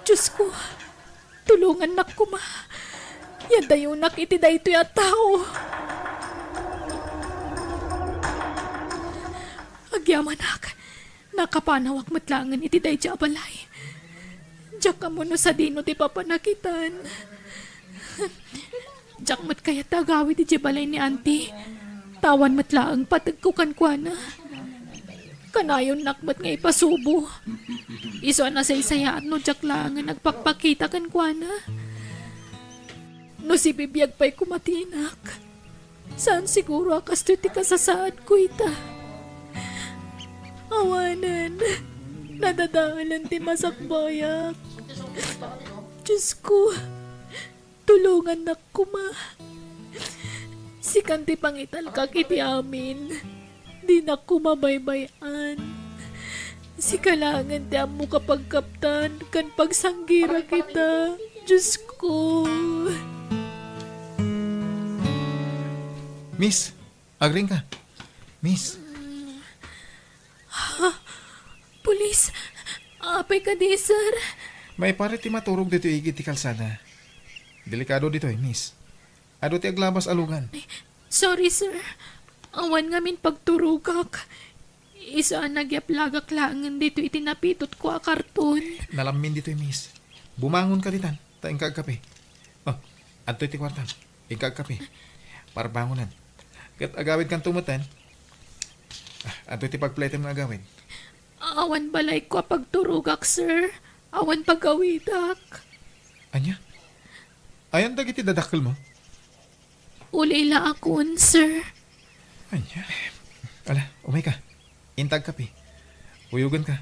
Diosko, tulongannak koma. Yaddayonak iti daytoy a tao. Agyamanak, nakapanawak met laengen iti daydiay a balay. Diak ammo no sadino ti papanakitan. Diak met kayat ti agawid idiay balay ni Auntie. Ta awan met laeng pategko kenkuana. Kanayonnak met nga ipasubo. Isu a nasaysayaat no diak laengen agpakpakita kenkuana. No sibibiag pay koma ti inak, saan siguro a kastoy ti kasasaadko ita. Awanen, nadadaelan ti masakbayak. Diosko, tulongannak koma. Sikan ti pangitalkak iti amin. Dinak koma baybay-an. Sika laengen ti ammo a pagkaptan ken pagsanggirak ita, Diosko. Miss, agriingka. Miss. Ha? Pulis? Apay kadi, sir? Maiparit ti maturog ditoy igid ti kalsada. Delikado ditoy, miss. Adu ti aglabas a lugan. Sorry, sir. Awan ngamin pagturogak. Isu a nagyaplagak laengen ditoy iti napitotko a karton. Nalammin ditoy, miss. Bumangonka ditan, ta inka agkape. Oh, adtoy ti kuartam. Inka agkape. Parbangonan. Ket agawidkanto metten. Ah, adtoy ti pagplatem nga agawid. Awan balayko a pagturogak, sir. Awan pagawidak. Ania? Ayan dagiti dadakkelmo? Ulila akon, sir. Ania? Ala, umay ka. Intag kape. Uyogen ka.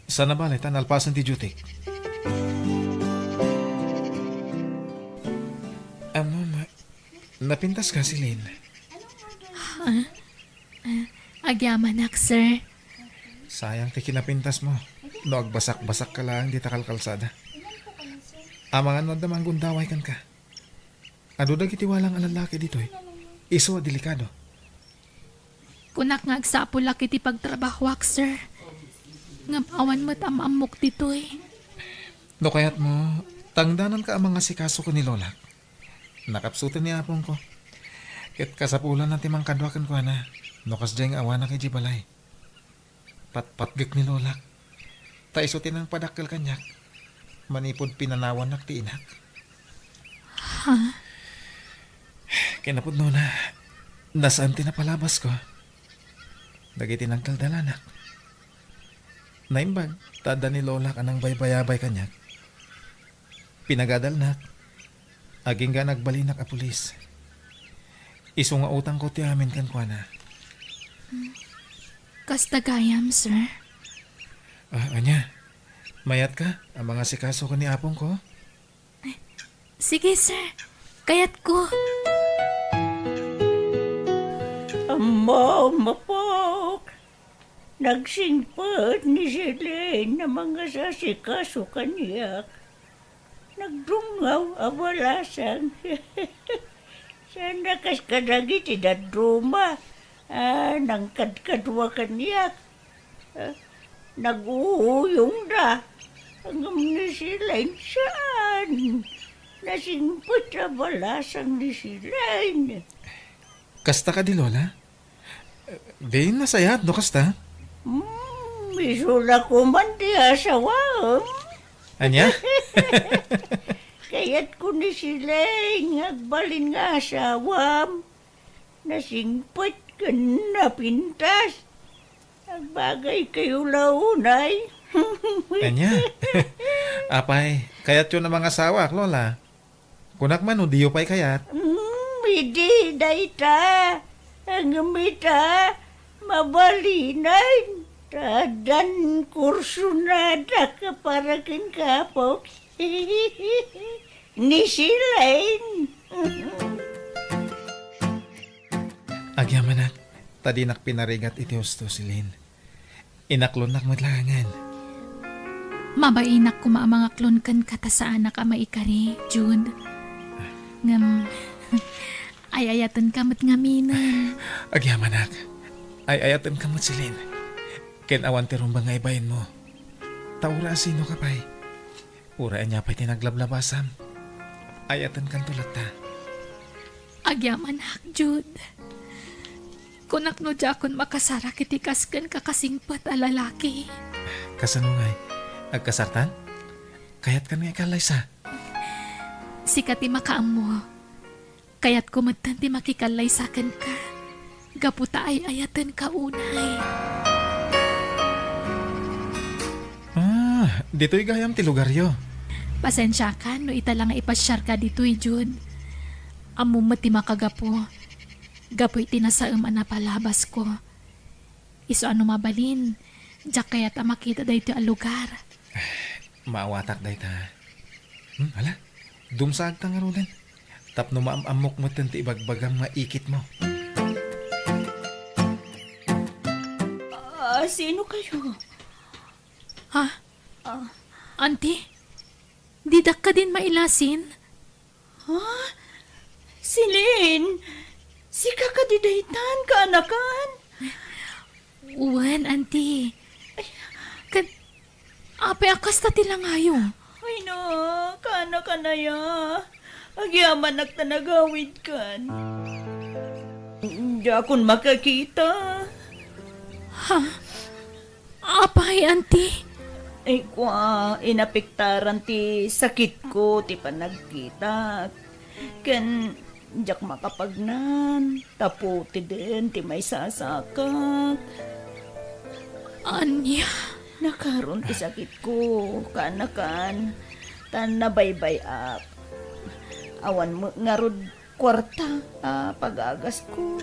Sana bale ta nalpasen ti duty. Ammom, napintas ka, Celine? Ah, agyamanak, sir. Sayang ti kinapintas mo. No agbasak-basak ka lang dita kalkalsada. Amangan no adda manggundaway kenka. Adu dagiti walang a lallaki ditoy. Isu a delikado. Kunak nga agsapulak iti pagtrabahoak, sir. Ngem awan met am-ammok ditoy. No kayatmo, tangdananka a mangasikaso ken ni Lolak. Nakapsuten ni apongko. Ket kasapulanna ti mangkadua kenkuana, no kasdiay nga awanak idiay balay. Patpatgek ni Lolak. Ta isu ti nangpadakkel kaniak. Manipud pinanawannak ti inak. Ha? Kinapudnona, nasaan ti napalabasko. Dagiti nagdaldalanak. Naimbag, ta adda ni Lolak a nangbaybayabay kaniak. Pinagadalnak. Agingga nagbalinak a pulis. Isu nga utangko ti amin kenkuana. Kasta gayam, sir. Ah, ania? Mayatka a mangasikaso ken ni apongko? Sige, sir. Kayatko. Ammom, apok. Nagsingpet ni Celine a mangasikaso kaniak. Nagdungngaw a balasang. Saan a kas kadagiti dadduma a nangkadkadua kaniak. Ah, nag-uuyongda. Ngem ni Celine saan. Nasingpet a balasang ni Celine. Kasta kadi, Lola? Di nasayaat no kasta? Hmm, isu la koman ti asawam. Ania? Kayatko ni Celine nga agbalin nga asawam. Nasingpet ken napintas. Agbagaykayo la unay. Ania? Apay, kayatyo a mangasawaak, Lola? Kunak man no diyo pay kayat. Mm, idi dayta. Ngem ita, mabalinen. Ta addan kursonadak para ken apok. Ni Celine. Agyamanak, ta dinak pinarigat iti husto, Celine. Inaklonnak met laengen. Mabainak koma a mangaklon kenka ta saanak a maikari, Jude. Ngem, ay-ayatenka met ngaminen. Agyamanak, ay-ayatenka met, Celine. Ken awan ti rumbeng nga ibainmo. Ta uray a sinoka pay. Uray ania pay ti naglablabasam, ay-ayatenkanto latta. Agyamanak, Jude. Kunak no diakon makasarak iti kas kenka kasingpet a lalaki. Kasano ngay? Agkasartan? Kayatkan nga ikallaysa? Sika ti makaammo. Kayatko metten ti makikallaysa kenka, gapu ta ay-ayatenka unay. Ah, ditoy gayam ti lugaryo. Pasensiakan no ita la nga ipasiarka ditoy, Jude. Ammom met ti makagapu. Gapu iti nasaem a napalabasko. Isu a no mabalin, diak kayat a makita daytoy a lugar. Maawatak dayta. Hmm, ala, dumsaagta ngaruden. Tapno maam-ammok metten ti ibagbagam nga ikitmo. Ah, sino kayo? Ha? Ah. Auntie? Didak kadin mailasin? Ha? Celine, sika kadi daytan, kaanakan? Wen, Auntie. Ken, apay a kasta ti langayo? Ay na, kaanakan aya. Agyamanak ta nagawidkan. Diakon makakita. Ha? Apay, Auntie? Ay, kua, inapektaran ti sakitko ti panagkitak. Ken diak makapagnan, ta putiden ti maisasakak. Ania? Nakaron ti sakitko, kaanakan, ta nabaybay-ak. Awan met ngarud kuarta a pagagasko.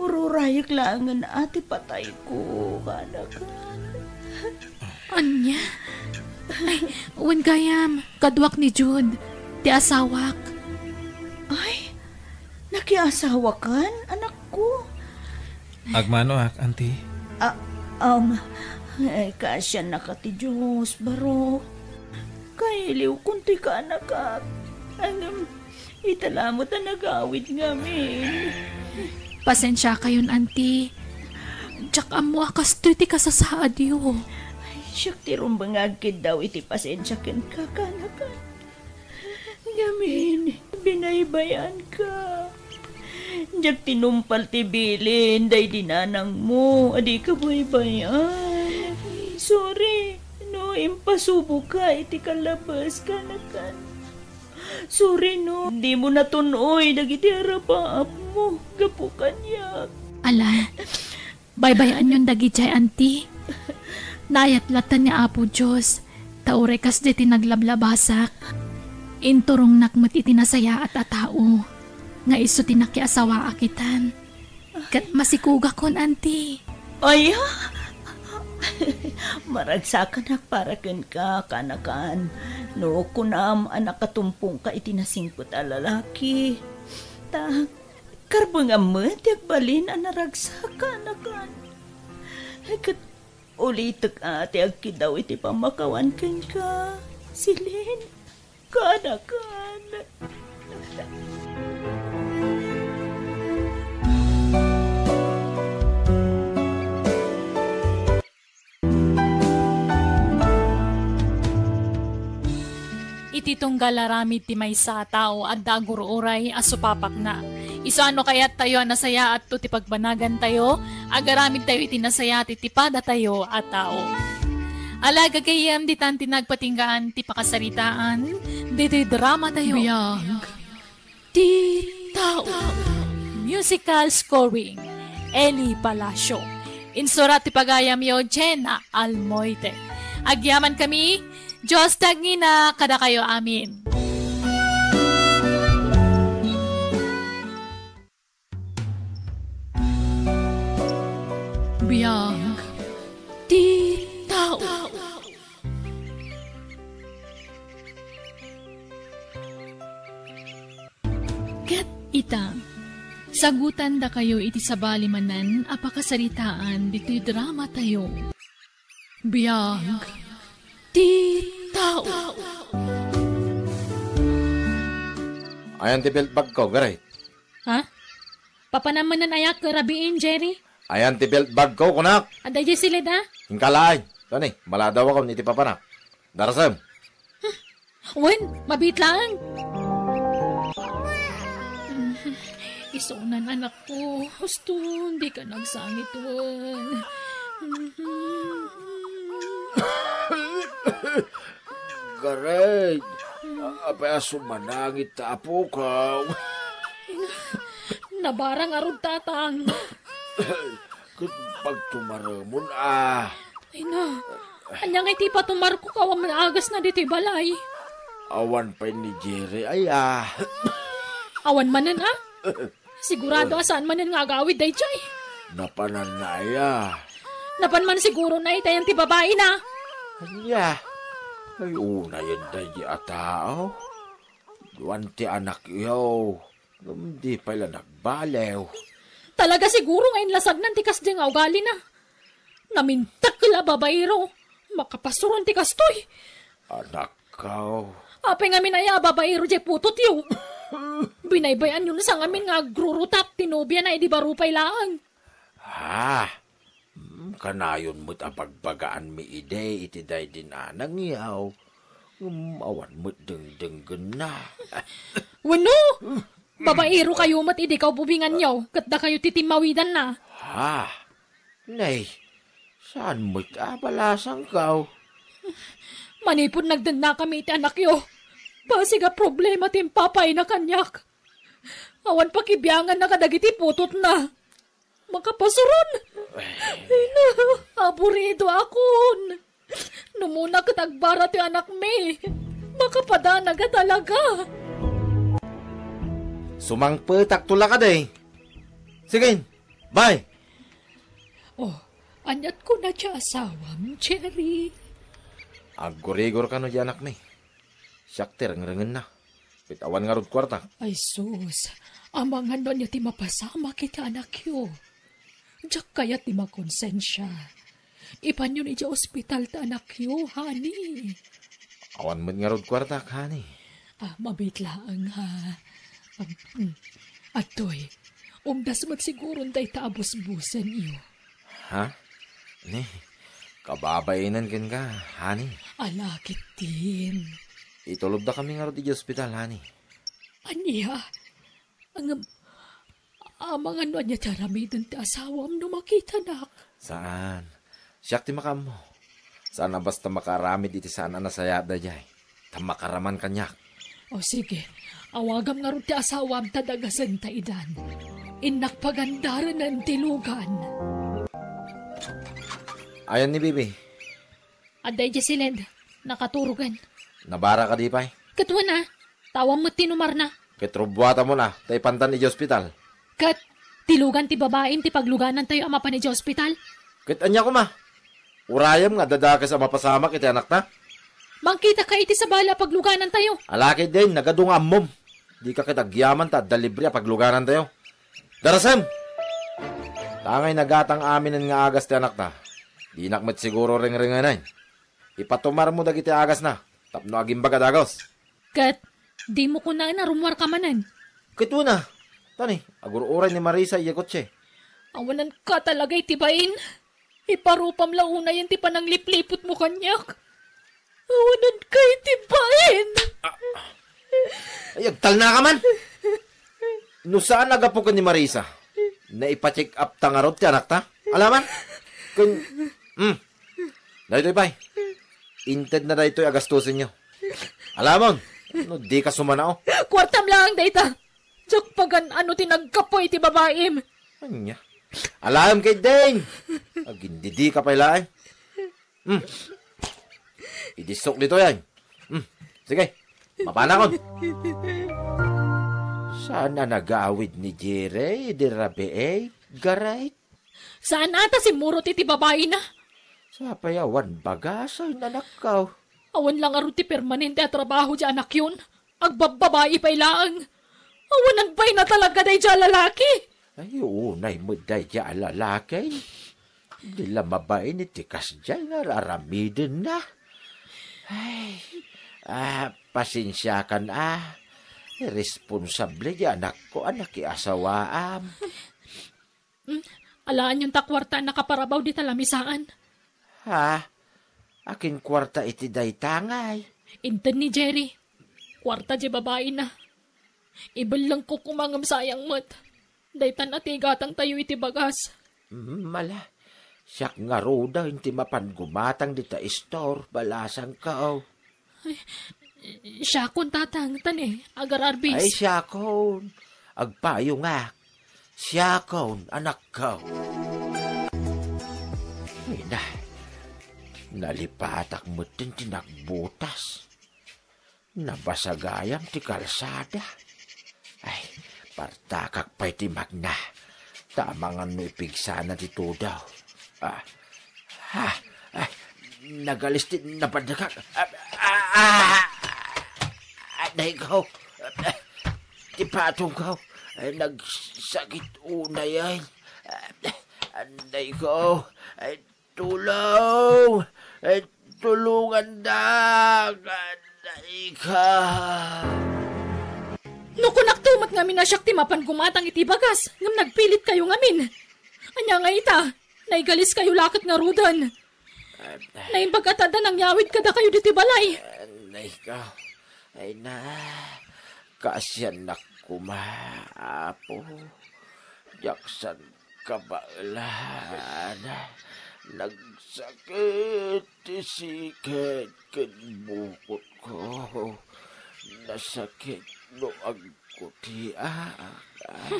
Ururayek laengen a ti patayko, kanakan. Ania? Ay, wen gayam, kaduak ni Jude, ti asawak. Ay, nakiasawakan, anakko? Agmanoak, Auntie. Ah, um, ay, kaasiannaka ti Dios, baro. Kailiwkon ti kaanakak. Ngem, ita la met a nagawid ngamin. Pasensiakayon, Auntie. Diak ammo a kastoy ti kasasaadyo. Ay, siak ti rumbeng nga agkiddaw iti pasensia kenka, kaanakan. Ngamin, binaybay-anka. Diak tinumpal ti bilin daydi nanangmo a dika baybay-an. Sorry no impasuboka iti kalabas, kaanakan. Sorry no dimo natun-oy dagiti arapaapmo gapu kaniak. Ala, baybay-anyon dagidiay, Auntie. Naayat latta ni Apo Dios, ta uray kasdiay ti naglablabasak. Inturongnak met iti nasayaat a tao nga isu ti nakiasawaak itan. Ket masikugakon, Auntie. Aya? Maragsakanak para kenka, kaanakan. No kunam a nakatumpongka iti nasingpet a lalaki, ta karbengam met ti agbalin a naragsak, kaanakan. Ket ulitek a ti agkiddaw iti pammakawan kenka, Celine, kaanakan. Iti tunggal aramid ti maysa a tao, adda agur-uray a supapakna. Isu a no kayattayo a nasayaatto ti pagbanagantayo, agaramidtayo iti nasayaat iti padatayo a tao. Ala, gagayyem, ditan ti nagpatinggaan ti pakasaritaan ditoy dramatayo. Biag ti tao. Musical scoring, Eli Palacio. Insurat ti pagayamyo, Jenna Almoite. Agyaman kami, Dios ti agngina kadakayo amin. Biag ti tao. Ket ita, sagutandakayo iti sabali manen a pakasaritaan ditoy dramatayo. Biag ti tao. Ayan ti belt bagko, Garay. Ha? Papanam manen ayak rabiin, Jerry? Ayan ti belt bagko, kunak. Adda idiay siled, a? Inkalaay. Tony, maladawakon iti papanak. Darasem. Wen, mabiit laeng. Isunan, anakko. Husto, dika nagsangit wen. Garay, apay a sumanangit ta apokaw? Nabarang arud tatang. Ket pagtumaremon a. Ay na, ania ngay ti ipatumarko, awan man agasna ditoy balay. Awan pay ni Jerry aya. Awan manen a? Sigurado a saan manen nga agawid daydiay. Napananna aya. Napan man siguro na itayan ti babai na. Ania? Ay, unayen daydi a tao. Duan ti anakyo. Ngem di pay la nagbaliw. Talaga siguro nga inlasagnan ti kasdi nga ugalina. Namintak la babaero. Makapasuron ti kastoy. Anakko. Apay ngamin aya a babaero diay putotyo? Binaybay-anyon sa ngamin nga agrurutap ti nobiana idi baro pay laeng. Ha? Hmm, kanayon met a bagbagaanmi idi iti daydi nanangyo. Ngem awan met dengdenggenna. Wenno, babaero kayo met idi kaububinganyo, ket dakayo ti timmawidanna. Ha? Nay, saan met a balasangko? Manipud nagdennakami iti anakyo, basig a problema ti impapaayna kaniak. Awan pakibianganna kadagiti putotna. Makapasuron! Ay. Ina, aburido akon! Numuna ket agbara ti anakmi. Makapadanaga talaga. Sumangpetakto la kadi. Sige, Bay! Oh, aniat kuna ti asawam, Jerry? Aggurigor kano ti anakmi. Siak ti rengrengenna. Ket awan ngarud kuartak. Ay sus, amangan no ania ti mapasamak iti anakyo. Diak kayat ti makonsensia. Ipanyon idiay ospital ti anakyo, honey. Awan met ngarud kuartak, honey. Ah, mabit laeng, ha. Um, mm. Adtoy, umdas met siguron dayta a busbusenyo. Ha? Ni, kababainen kenka, honey. Ala, ketdin. Itulodda kami ngarud idiay ospital, honey. Ania? Ngem, amangan no ania ti aramiden ti asawam no makitanak? Saan. Siak ti makaammo. Saan a basta makaaramid iti saan a nasayaat daydiay. Ta makaraman kaniak. O sige, awagam ngarud ti asawam ta dagasenta idan. Innak pagandarenen ti lugan. Ayan ni Bibi. Adda idiay siled, nakaturogen. Nabara kadi pay? Ket wen a, ta awan met ti numarna. Ket rubuatamon a, ta ipantan idiay ospital. Ket ti lugan ti babaim ti pagluganantayo a mapan idiay ospital? Ket ania koma? Urayem nga adda dakes a mapasamak iti anakta? Mangkitaka iti sabali a pagluganantayo. Ala ketdin, nagadu nga ammom. Dika ket agyaman ta adda libre a pagluganantayo. Darasem! Tangay nagatang aminen nga agas ti anakta. Dinak met siguro rengrengenen. Ipatumarmo dagiti agasna tapno agimbag a dagus. Ket dimo kunaen a rummuarka manen? Ket wen a. Tani, agur-uray ni Marisa idiay kotse. Awananka talaga iti bain. Iparupam la unayen ti pananglipliputmo kaniak. Awananka iti bain. Ay, agtalnaka man. No saan a gapu ken ni Marisa, naipa-check up ta ngarud ti anakta. Alaman? Kun, hmm. Daytoy pay. Intedna daytoy a gastusenyo. Alamon, no dika sumanao. Kuartam laeng dayta. Diak pagan-ano ti naggapu iti babaim. Ania? Alaem ketdin. Agindidika pay laeng. Hmm. Idissok ditoy, ay. Hmm. Sige. Mapanakon. Saan a nagawid ni Jerry idi rabii, Garay? Saan a ta simmurot iti babaina? Sapay awan bagasen, anakko. Awan la ngarud ti permanente a trabaho ti anakyon. Agbabbabai pay laeng. Awanan pay na talaga daydiay a lalaki. Ay, unay met daydiay a lalaki. Di la mabain iti kasdiay nga ar-aramidenna. Ay, ah, pasensiakan a. Irresponsable ti anakko a nakiasawaam. Hmm, alaenyon ta kuarta a nakaparabaw dita lamisaan. Ha? Akin kuarta iti dayta ngay? Inted ni Jerry. Kuarta ti babaina. Ibellengko koma ngem sayang met. Daytan a ti igatangtayo iti bagas. Mm, ala. Siak ngaruden ti mapan gumatang dita istor, balasangko. Ay, siakon, Tatang, tani, agar-arbis. Ay, siakon. Agpayongak. Siakon, anakko. Ay, na. Nalipatak metten ti nagbutas. Nabasa gayam ti kalsada. Ay, partakak pay ti magna. Ta amangan no ipigsana ti tudaw. Ah, ah, ah, nagalis ti napaddekak. Ah, ah, ah, ah, anay ko. Ah, ti patong ko. Ay, nagsakit unay, ay. Ah, anay ko. Ay, tulong! Eh, tulungandak! Anay ka! No kunakto met ngamin a siak ti mapan gumatang iti bagas, ngem nagpilitkayo ngamin. Ania nga ita, naigaliskayo la ket ngaruden. Naimbag a ta adda nangyawid kadakayo ditoy balay. Anay ka. Ay na, kaasiannak koma, Apo. Diak san kabaelan. Nagsakit ti siket ken bukotko. Nasakit no agkutiak. Ay.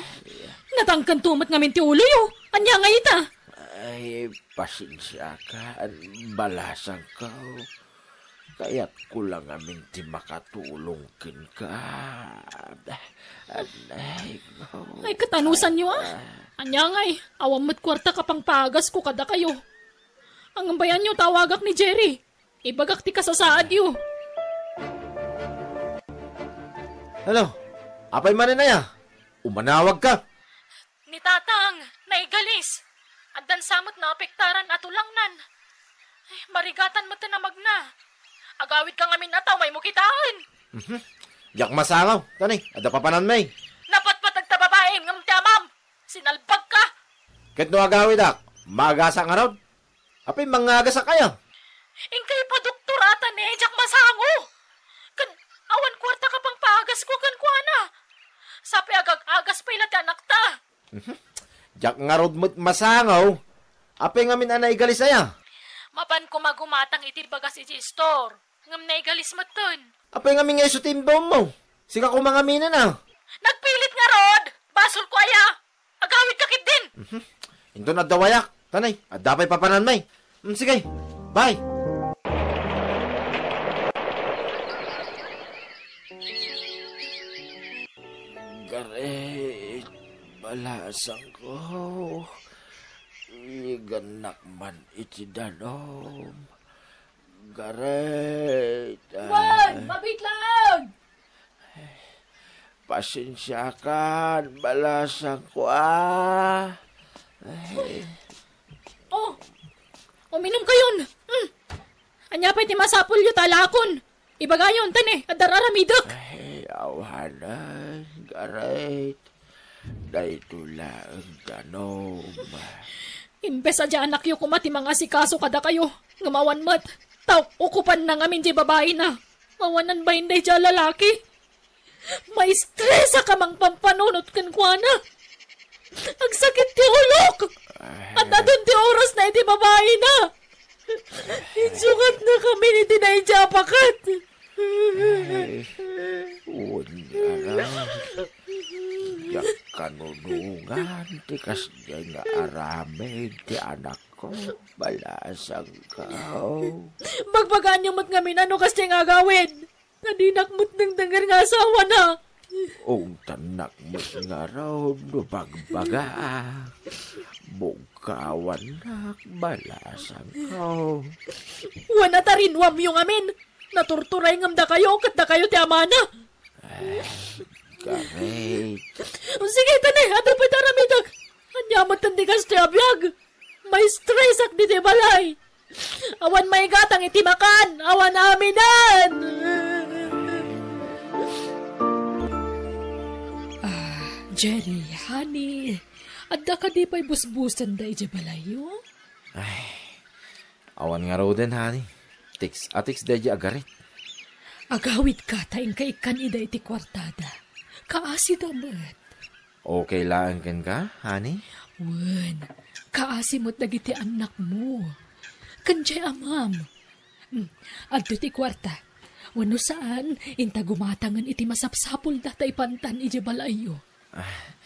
Natangken to met ngamin ti uloyo. Ania nga ita? Ay, pasensiakan, balasangko. Kayatko la ngamin ti makatulong kenka. Anay ko. Ay, katanusanyo, ah. Ah. Ania ngay, awan met kuarta a pangpaagasko kadakayo. Ngem bayanyo ta awagak ni Jerry. Ibagak ti kasasaadyo. Hello? Apay manen aya? Umanawag ka? Ni Tatang, naigalis. Addan sa met naapektaran a tulangnan. Ay, marigatan met ti namagna. Agawidka ngamin a tao, maymo kitaen. Mhm. Diak masangaw. Tani, adda papananmi. Napatpateg ta babain ngem ti amam. Sinalbagka. Ket no agawidak, maagasak ngarud? Apay mangngagasak aya? Inkay padoktor a tani, diak masango. Ken awan kuarta a pangpaagasko kenkuana. Sapay agag-agas pay la ti anakta. Mhm. Diak ngarud met masango. Apay ngamin a naigalis aya? Mapan koma gumatang iti bagas iti istor. Ngem naigalis metten. Apay ngamin nga isu ti imbawmo? Sika koma ngamin a. Nagpilit ngarud! Basolko aya! Agawidka ketdin! Mhm. Inton adda wayak, tanay, adda pay papananmi. Mm, sige, bye! Garet, balasangko, igannak man iti danum. Garet, ah. Wen, mabitlag! Pasensiakan, balasangko, ah. Ay. Oh, uminumkayon. Mm. Ania pay ti masapulyo ta alaakon? Ibagayon, tani, adda ar-aramidek. Ay, awanen, Garet. Daytoy laeng danum. Imbes a diay anakyo koma ti mangasikaso kadakayo, ngem awan met, ta ukupanna ngamin diay babaina. Awanan bain daydiay a lalaki. Maistresak a mangpampanunot kenkuana. Agsakit ti ulok. Ay. Adda dun ti orasna iti babaina. Insugatna kami iti daydiay a paket. Ay, wen ngarud. Diak kanunongan ti kasdiay nga aramid ti anakko, balasangko. Bagbagaanyo met ngamin no kasdiay nga agawid. Ta dinak met dengdenger nga asawana. Ungtannak met ngarud no bagbagaak. Bugkawannak, balasangko. Wen a ta rinnuamyo ngamin. Naturturay ngem dakayo ket dakayo ti amana. Ah, Garet. Sige, tani, adda pay ti aramidek. Ania met ti kastoy a biag? Maistresak ditoy balay. Awan maigatang iti makan, awan aminen. Ah, Jerry, honey, adda kadi pay busbusanda idiay balayyo? Ay, awan ngaruden, honey. Tiks a tiks daydiay a Garet. Agawidka ta inka ikkan ida iti kuartada. Kaasida met. Okay laeng kenka, honey? Wen, kaasi met dagiti annakmo. Ken diay amam. Hmm, adto ti kuarta. Wenno saan, inta gumatangen iti masapsapulda ta ipantan idiay balayyo. Ah,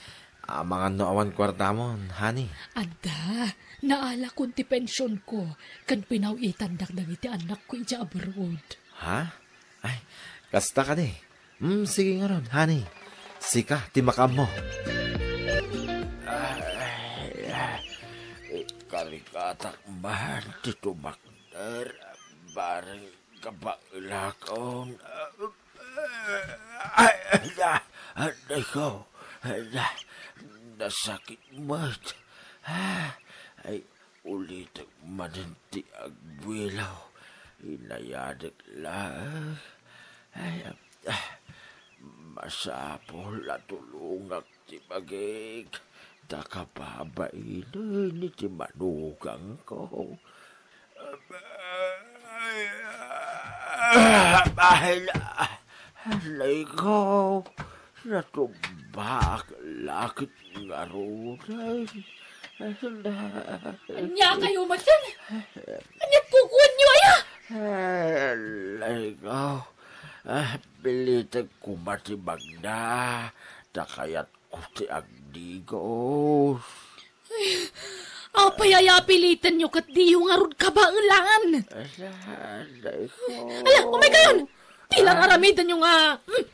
amangan no awan kuartamon, honey? Adda, naalakon ti pensionko, ken pinaw-itandak dagiti annakko idiay abroad. Ha? Ay, kasta kadi. Hmm, sige ngarud, honey. Sika ti makaammo. Ay, ay, ikarigatak man ti tumakder, bareng kabaelakon. Ay, ay, ah, aray ko. Ay, ah, nasakit met. Ah, ay, ulitek manen ti agbuelo. Inayadek laeng. Ay, ah, masapul a tulongak ti bagik, ta kababainen iti manugangko. Ay, aray ko, natumbak la ket ngaruden. Ania kayo met? Ania kukuenyo aya? Aray ko, ah, pilitek koma ti magna, ta kayat ko ti agdigos. Ay, apay aya a pilitenyo ket diyo ngarud kabaelan? Ala, ala, umaykayon! Ti lang aramidenyo nga, mm, mm,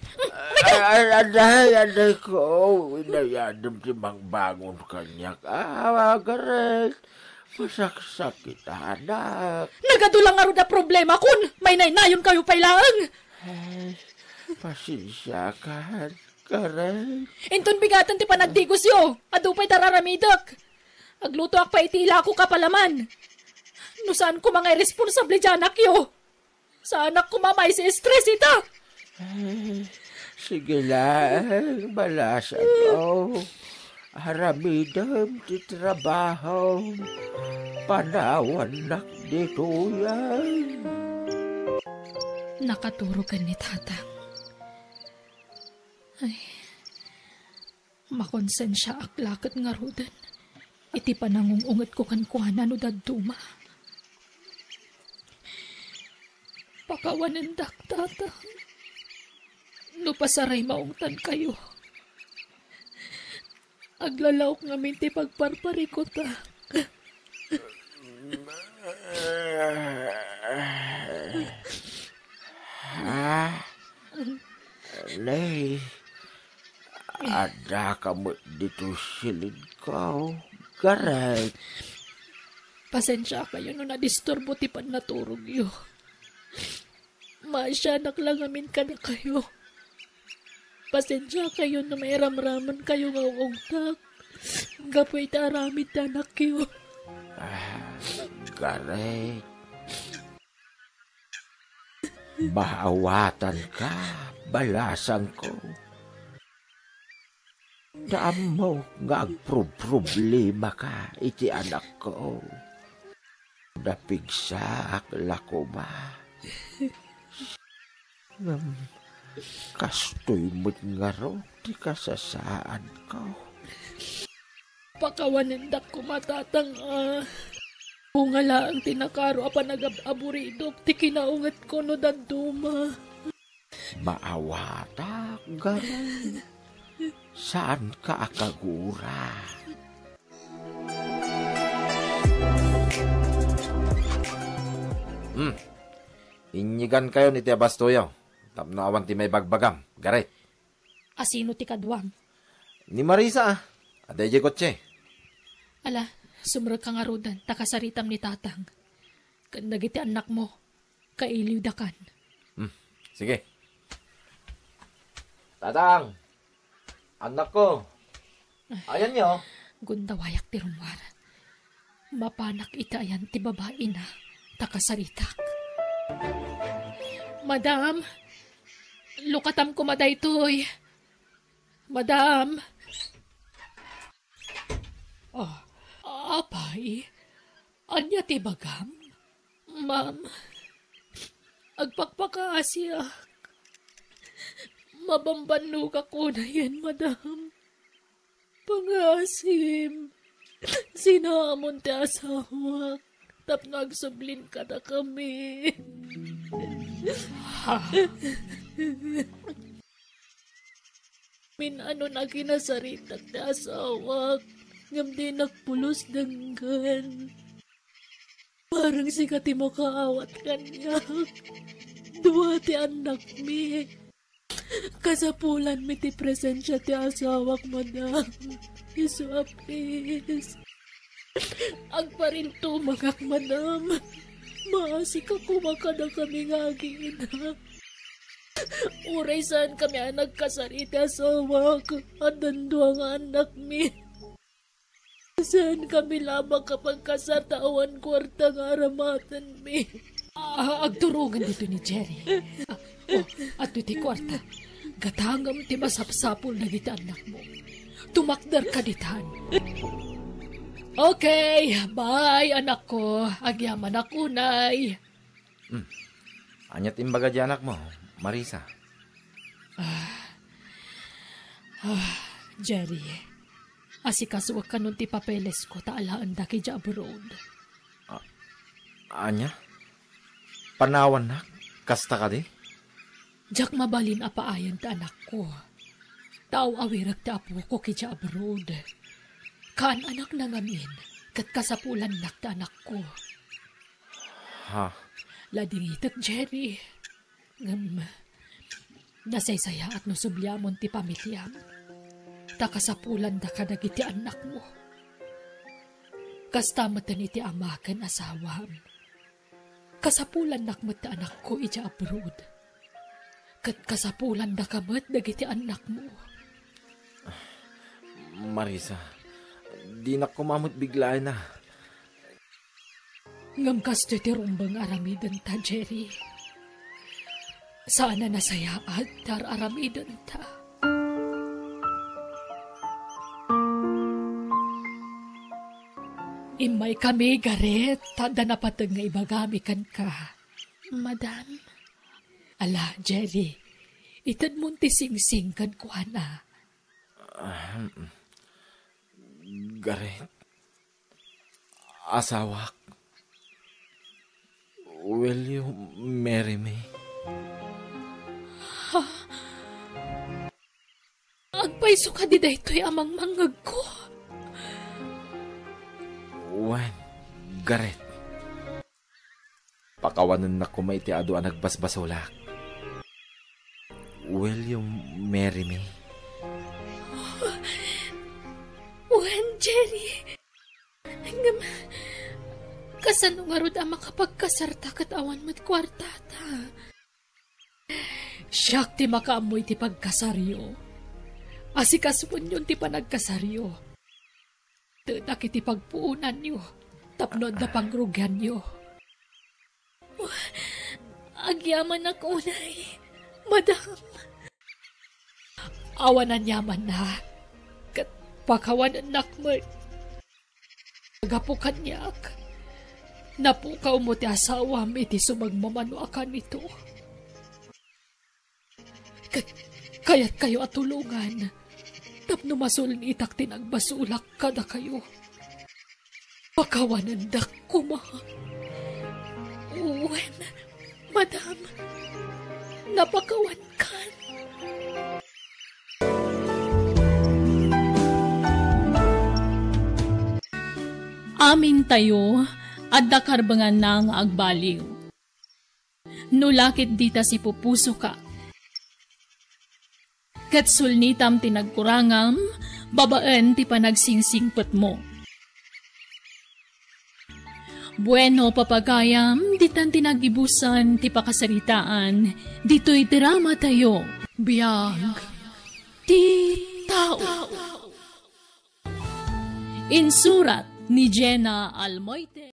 Ay, ay, aday, aday ko. Inayadem ti mangbangon kaniak. Ah, Gareth. Masaksakitanak. Nagadu lang ngarud a problema kun mainaynayon kayo pay laeng. Ay, pasensiakan, Gareth. Inton bigaten ti panagdigosyo, adu pay ti ar-aramidek. Aglutoak pay iti ilako kapalaman. No saan koma nga irresponsable ti anakyo, saanak koma maisi-stress ita. Eh, sige lang, balasang ko. Aramidem ti trabahom. Panawannak ditoyen. Nakaturog ni Tatang. Ay, makonsensiaak la ket ngaruden iti panangung-ungetko kenkuana no dadduma. Pakawanendak, Tatang. No pasaray maungtankayo, aglalaok ngamin ti pagparparikutak. Ah, Nay, addaka met ditoy silidko, Gareth. Pasensiakayo no nadisturbo ti pannaturogyo. Maasianak la ngamin kadakayo. Pasensiakayo no mairamramankayo nga ungtak gapu iti aramid ti anakyo. Ah, Gareth. Maawatanka, balasangko. Naammo nga agprobproblemaka iti anakko. Napigsaak la koma. Ngem kastoy met ngarud ti kasasaadko. Pakawanendak koma, Tatang, a. Bunga laeng ti nakaro a panagab-aburidok ti kinaungetko no dadduma. Maawatak, Gareth. Saanka a kagura. Hmm. Inyigankayon iti abastoyo tapno awan ti maibagbagam, Gareth. Asino ti kaduam? Ni Marisa, a. Adda idiay kotse. Ala, sumrekka ngaruden ta kasaritam ni Tatang ken dagiti annakmo. Kailiwdakan. Hmm, sige. Tatang! Annakko! Ayanyo? Gundawayak ti rummuar. Mapanak iti ayan ti babaina ta kasaritak. Madam! Lukatam koma daytoy. Madam! Ah, apay, ania ti bagam? Ma'am, agpakpakaasiak. Mabambannogak unayen, madam. Pangaasim, sinaamon ti asawak tapno agsublin kadakami. Ha? Min-anon a kinasaritak ti asawak, ngem dinak pulos denggen. Parang sika ti makaawat kaniak. Dua ti annakmi. Kasapulanmi ti presensia ti asawak, madam. Isu a please. Agparintumangak, madam. Maasika koma kadakami nga agi-ina. Uray saankami a nagkasar iti asawak, addan dua nga annakmi. Saankami laeng a pagkasar ta awan kuarta nga aramatenmi. Ah, agturongen ditoy ni Jerry. Ah, oh, adtoy ti kuarta. Gatangem ti masapsapul dagiti annakmo. Tumakderka ditan. Okay, bye, anakko. Agyamanak unay. Hmm. Ania ti imbaga ti anakmo, Marisa? Ah. Ah, Jerry, asikasuek kanon ti papelesko ta alaendak idiay abroad. A-, ania? Panawannak? Kasta kadi? Diak mabalin a paayen ti anakko. Ta aw-awirek ti apok idiay abroad. Kaan-anakna ngamin, ket kasapulannak ti anakko. Ha? Ladingitek, Jerry. Ngem, Nasaysayaat no subliamon ti pamiliam, ta kasapulandaka dagiti annakmo. Kasta metten iti ama ken asawam. Kasapulannak met ti anakko idiay abroad. Ket kasapulandaka met dagiti annakmo. Marisa, dinak koma met biglaenna. Ngem kastoy ti rumbeng aramidenta, Jerry. Saan a nasayaat ti ar-aramidenta. Immaykami, Gareth, ta adda napateg nga ibagami kenka. Madam? Ala, Jerry, itedmon ti singsing kenkuana. Ahem. Gareth, asawak, will you marry me? Ha? Agpayso kadi daytoy a mangmangngegko? Wen, Gareth. Pakawanennak koma iti adu a nagbasbasolak. Will you marry me? Wen, Jerry. Ngem, kasano ngarud a makapagkasarta ket awan met kuartata? Siak ti makaammo iti pagkasaryo. Asikasuenyon ti panagkasaryo. Tedak iti pagpuonanyo tapno adda pangrugianyo. Agyamanak unay, madam. Awan aniamanna, ket pakawanennak met. Gapu kaniak, napukawmo ti asawam iti sumagmamano a kanito. Ket kayatkayo a tulongan tapno masulnitak ti nagbasolak kadakayo. Pakawanendak koma. Wen, madam, napakawankan. Amintayo, adda karbenganna nga agbaliw. No la ket dita sipupusoka, ket sulnitam ti nagkurangam babaen ti panagsingsingsingpetmo. Bueno, papagayam, ditan ti nagibusan ti pakasaritaan ditoy dramatayo. Biag ti tao. Insurat ni Jenna Almoite.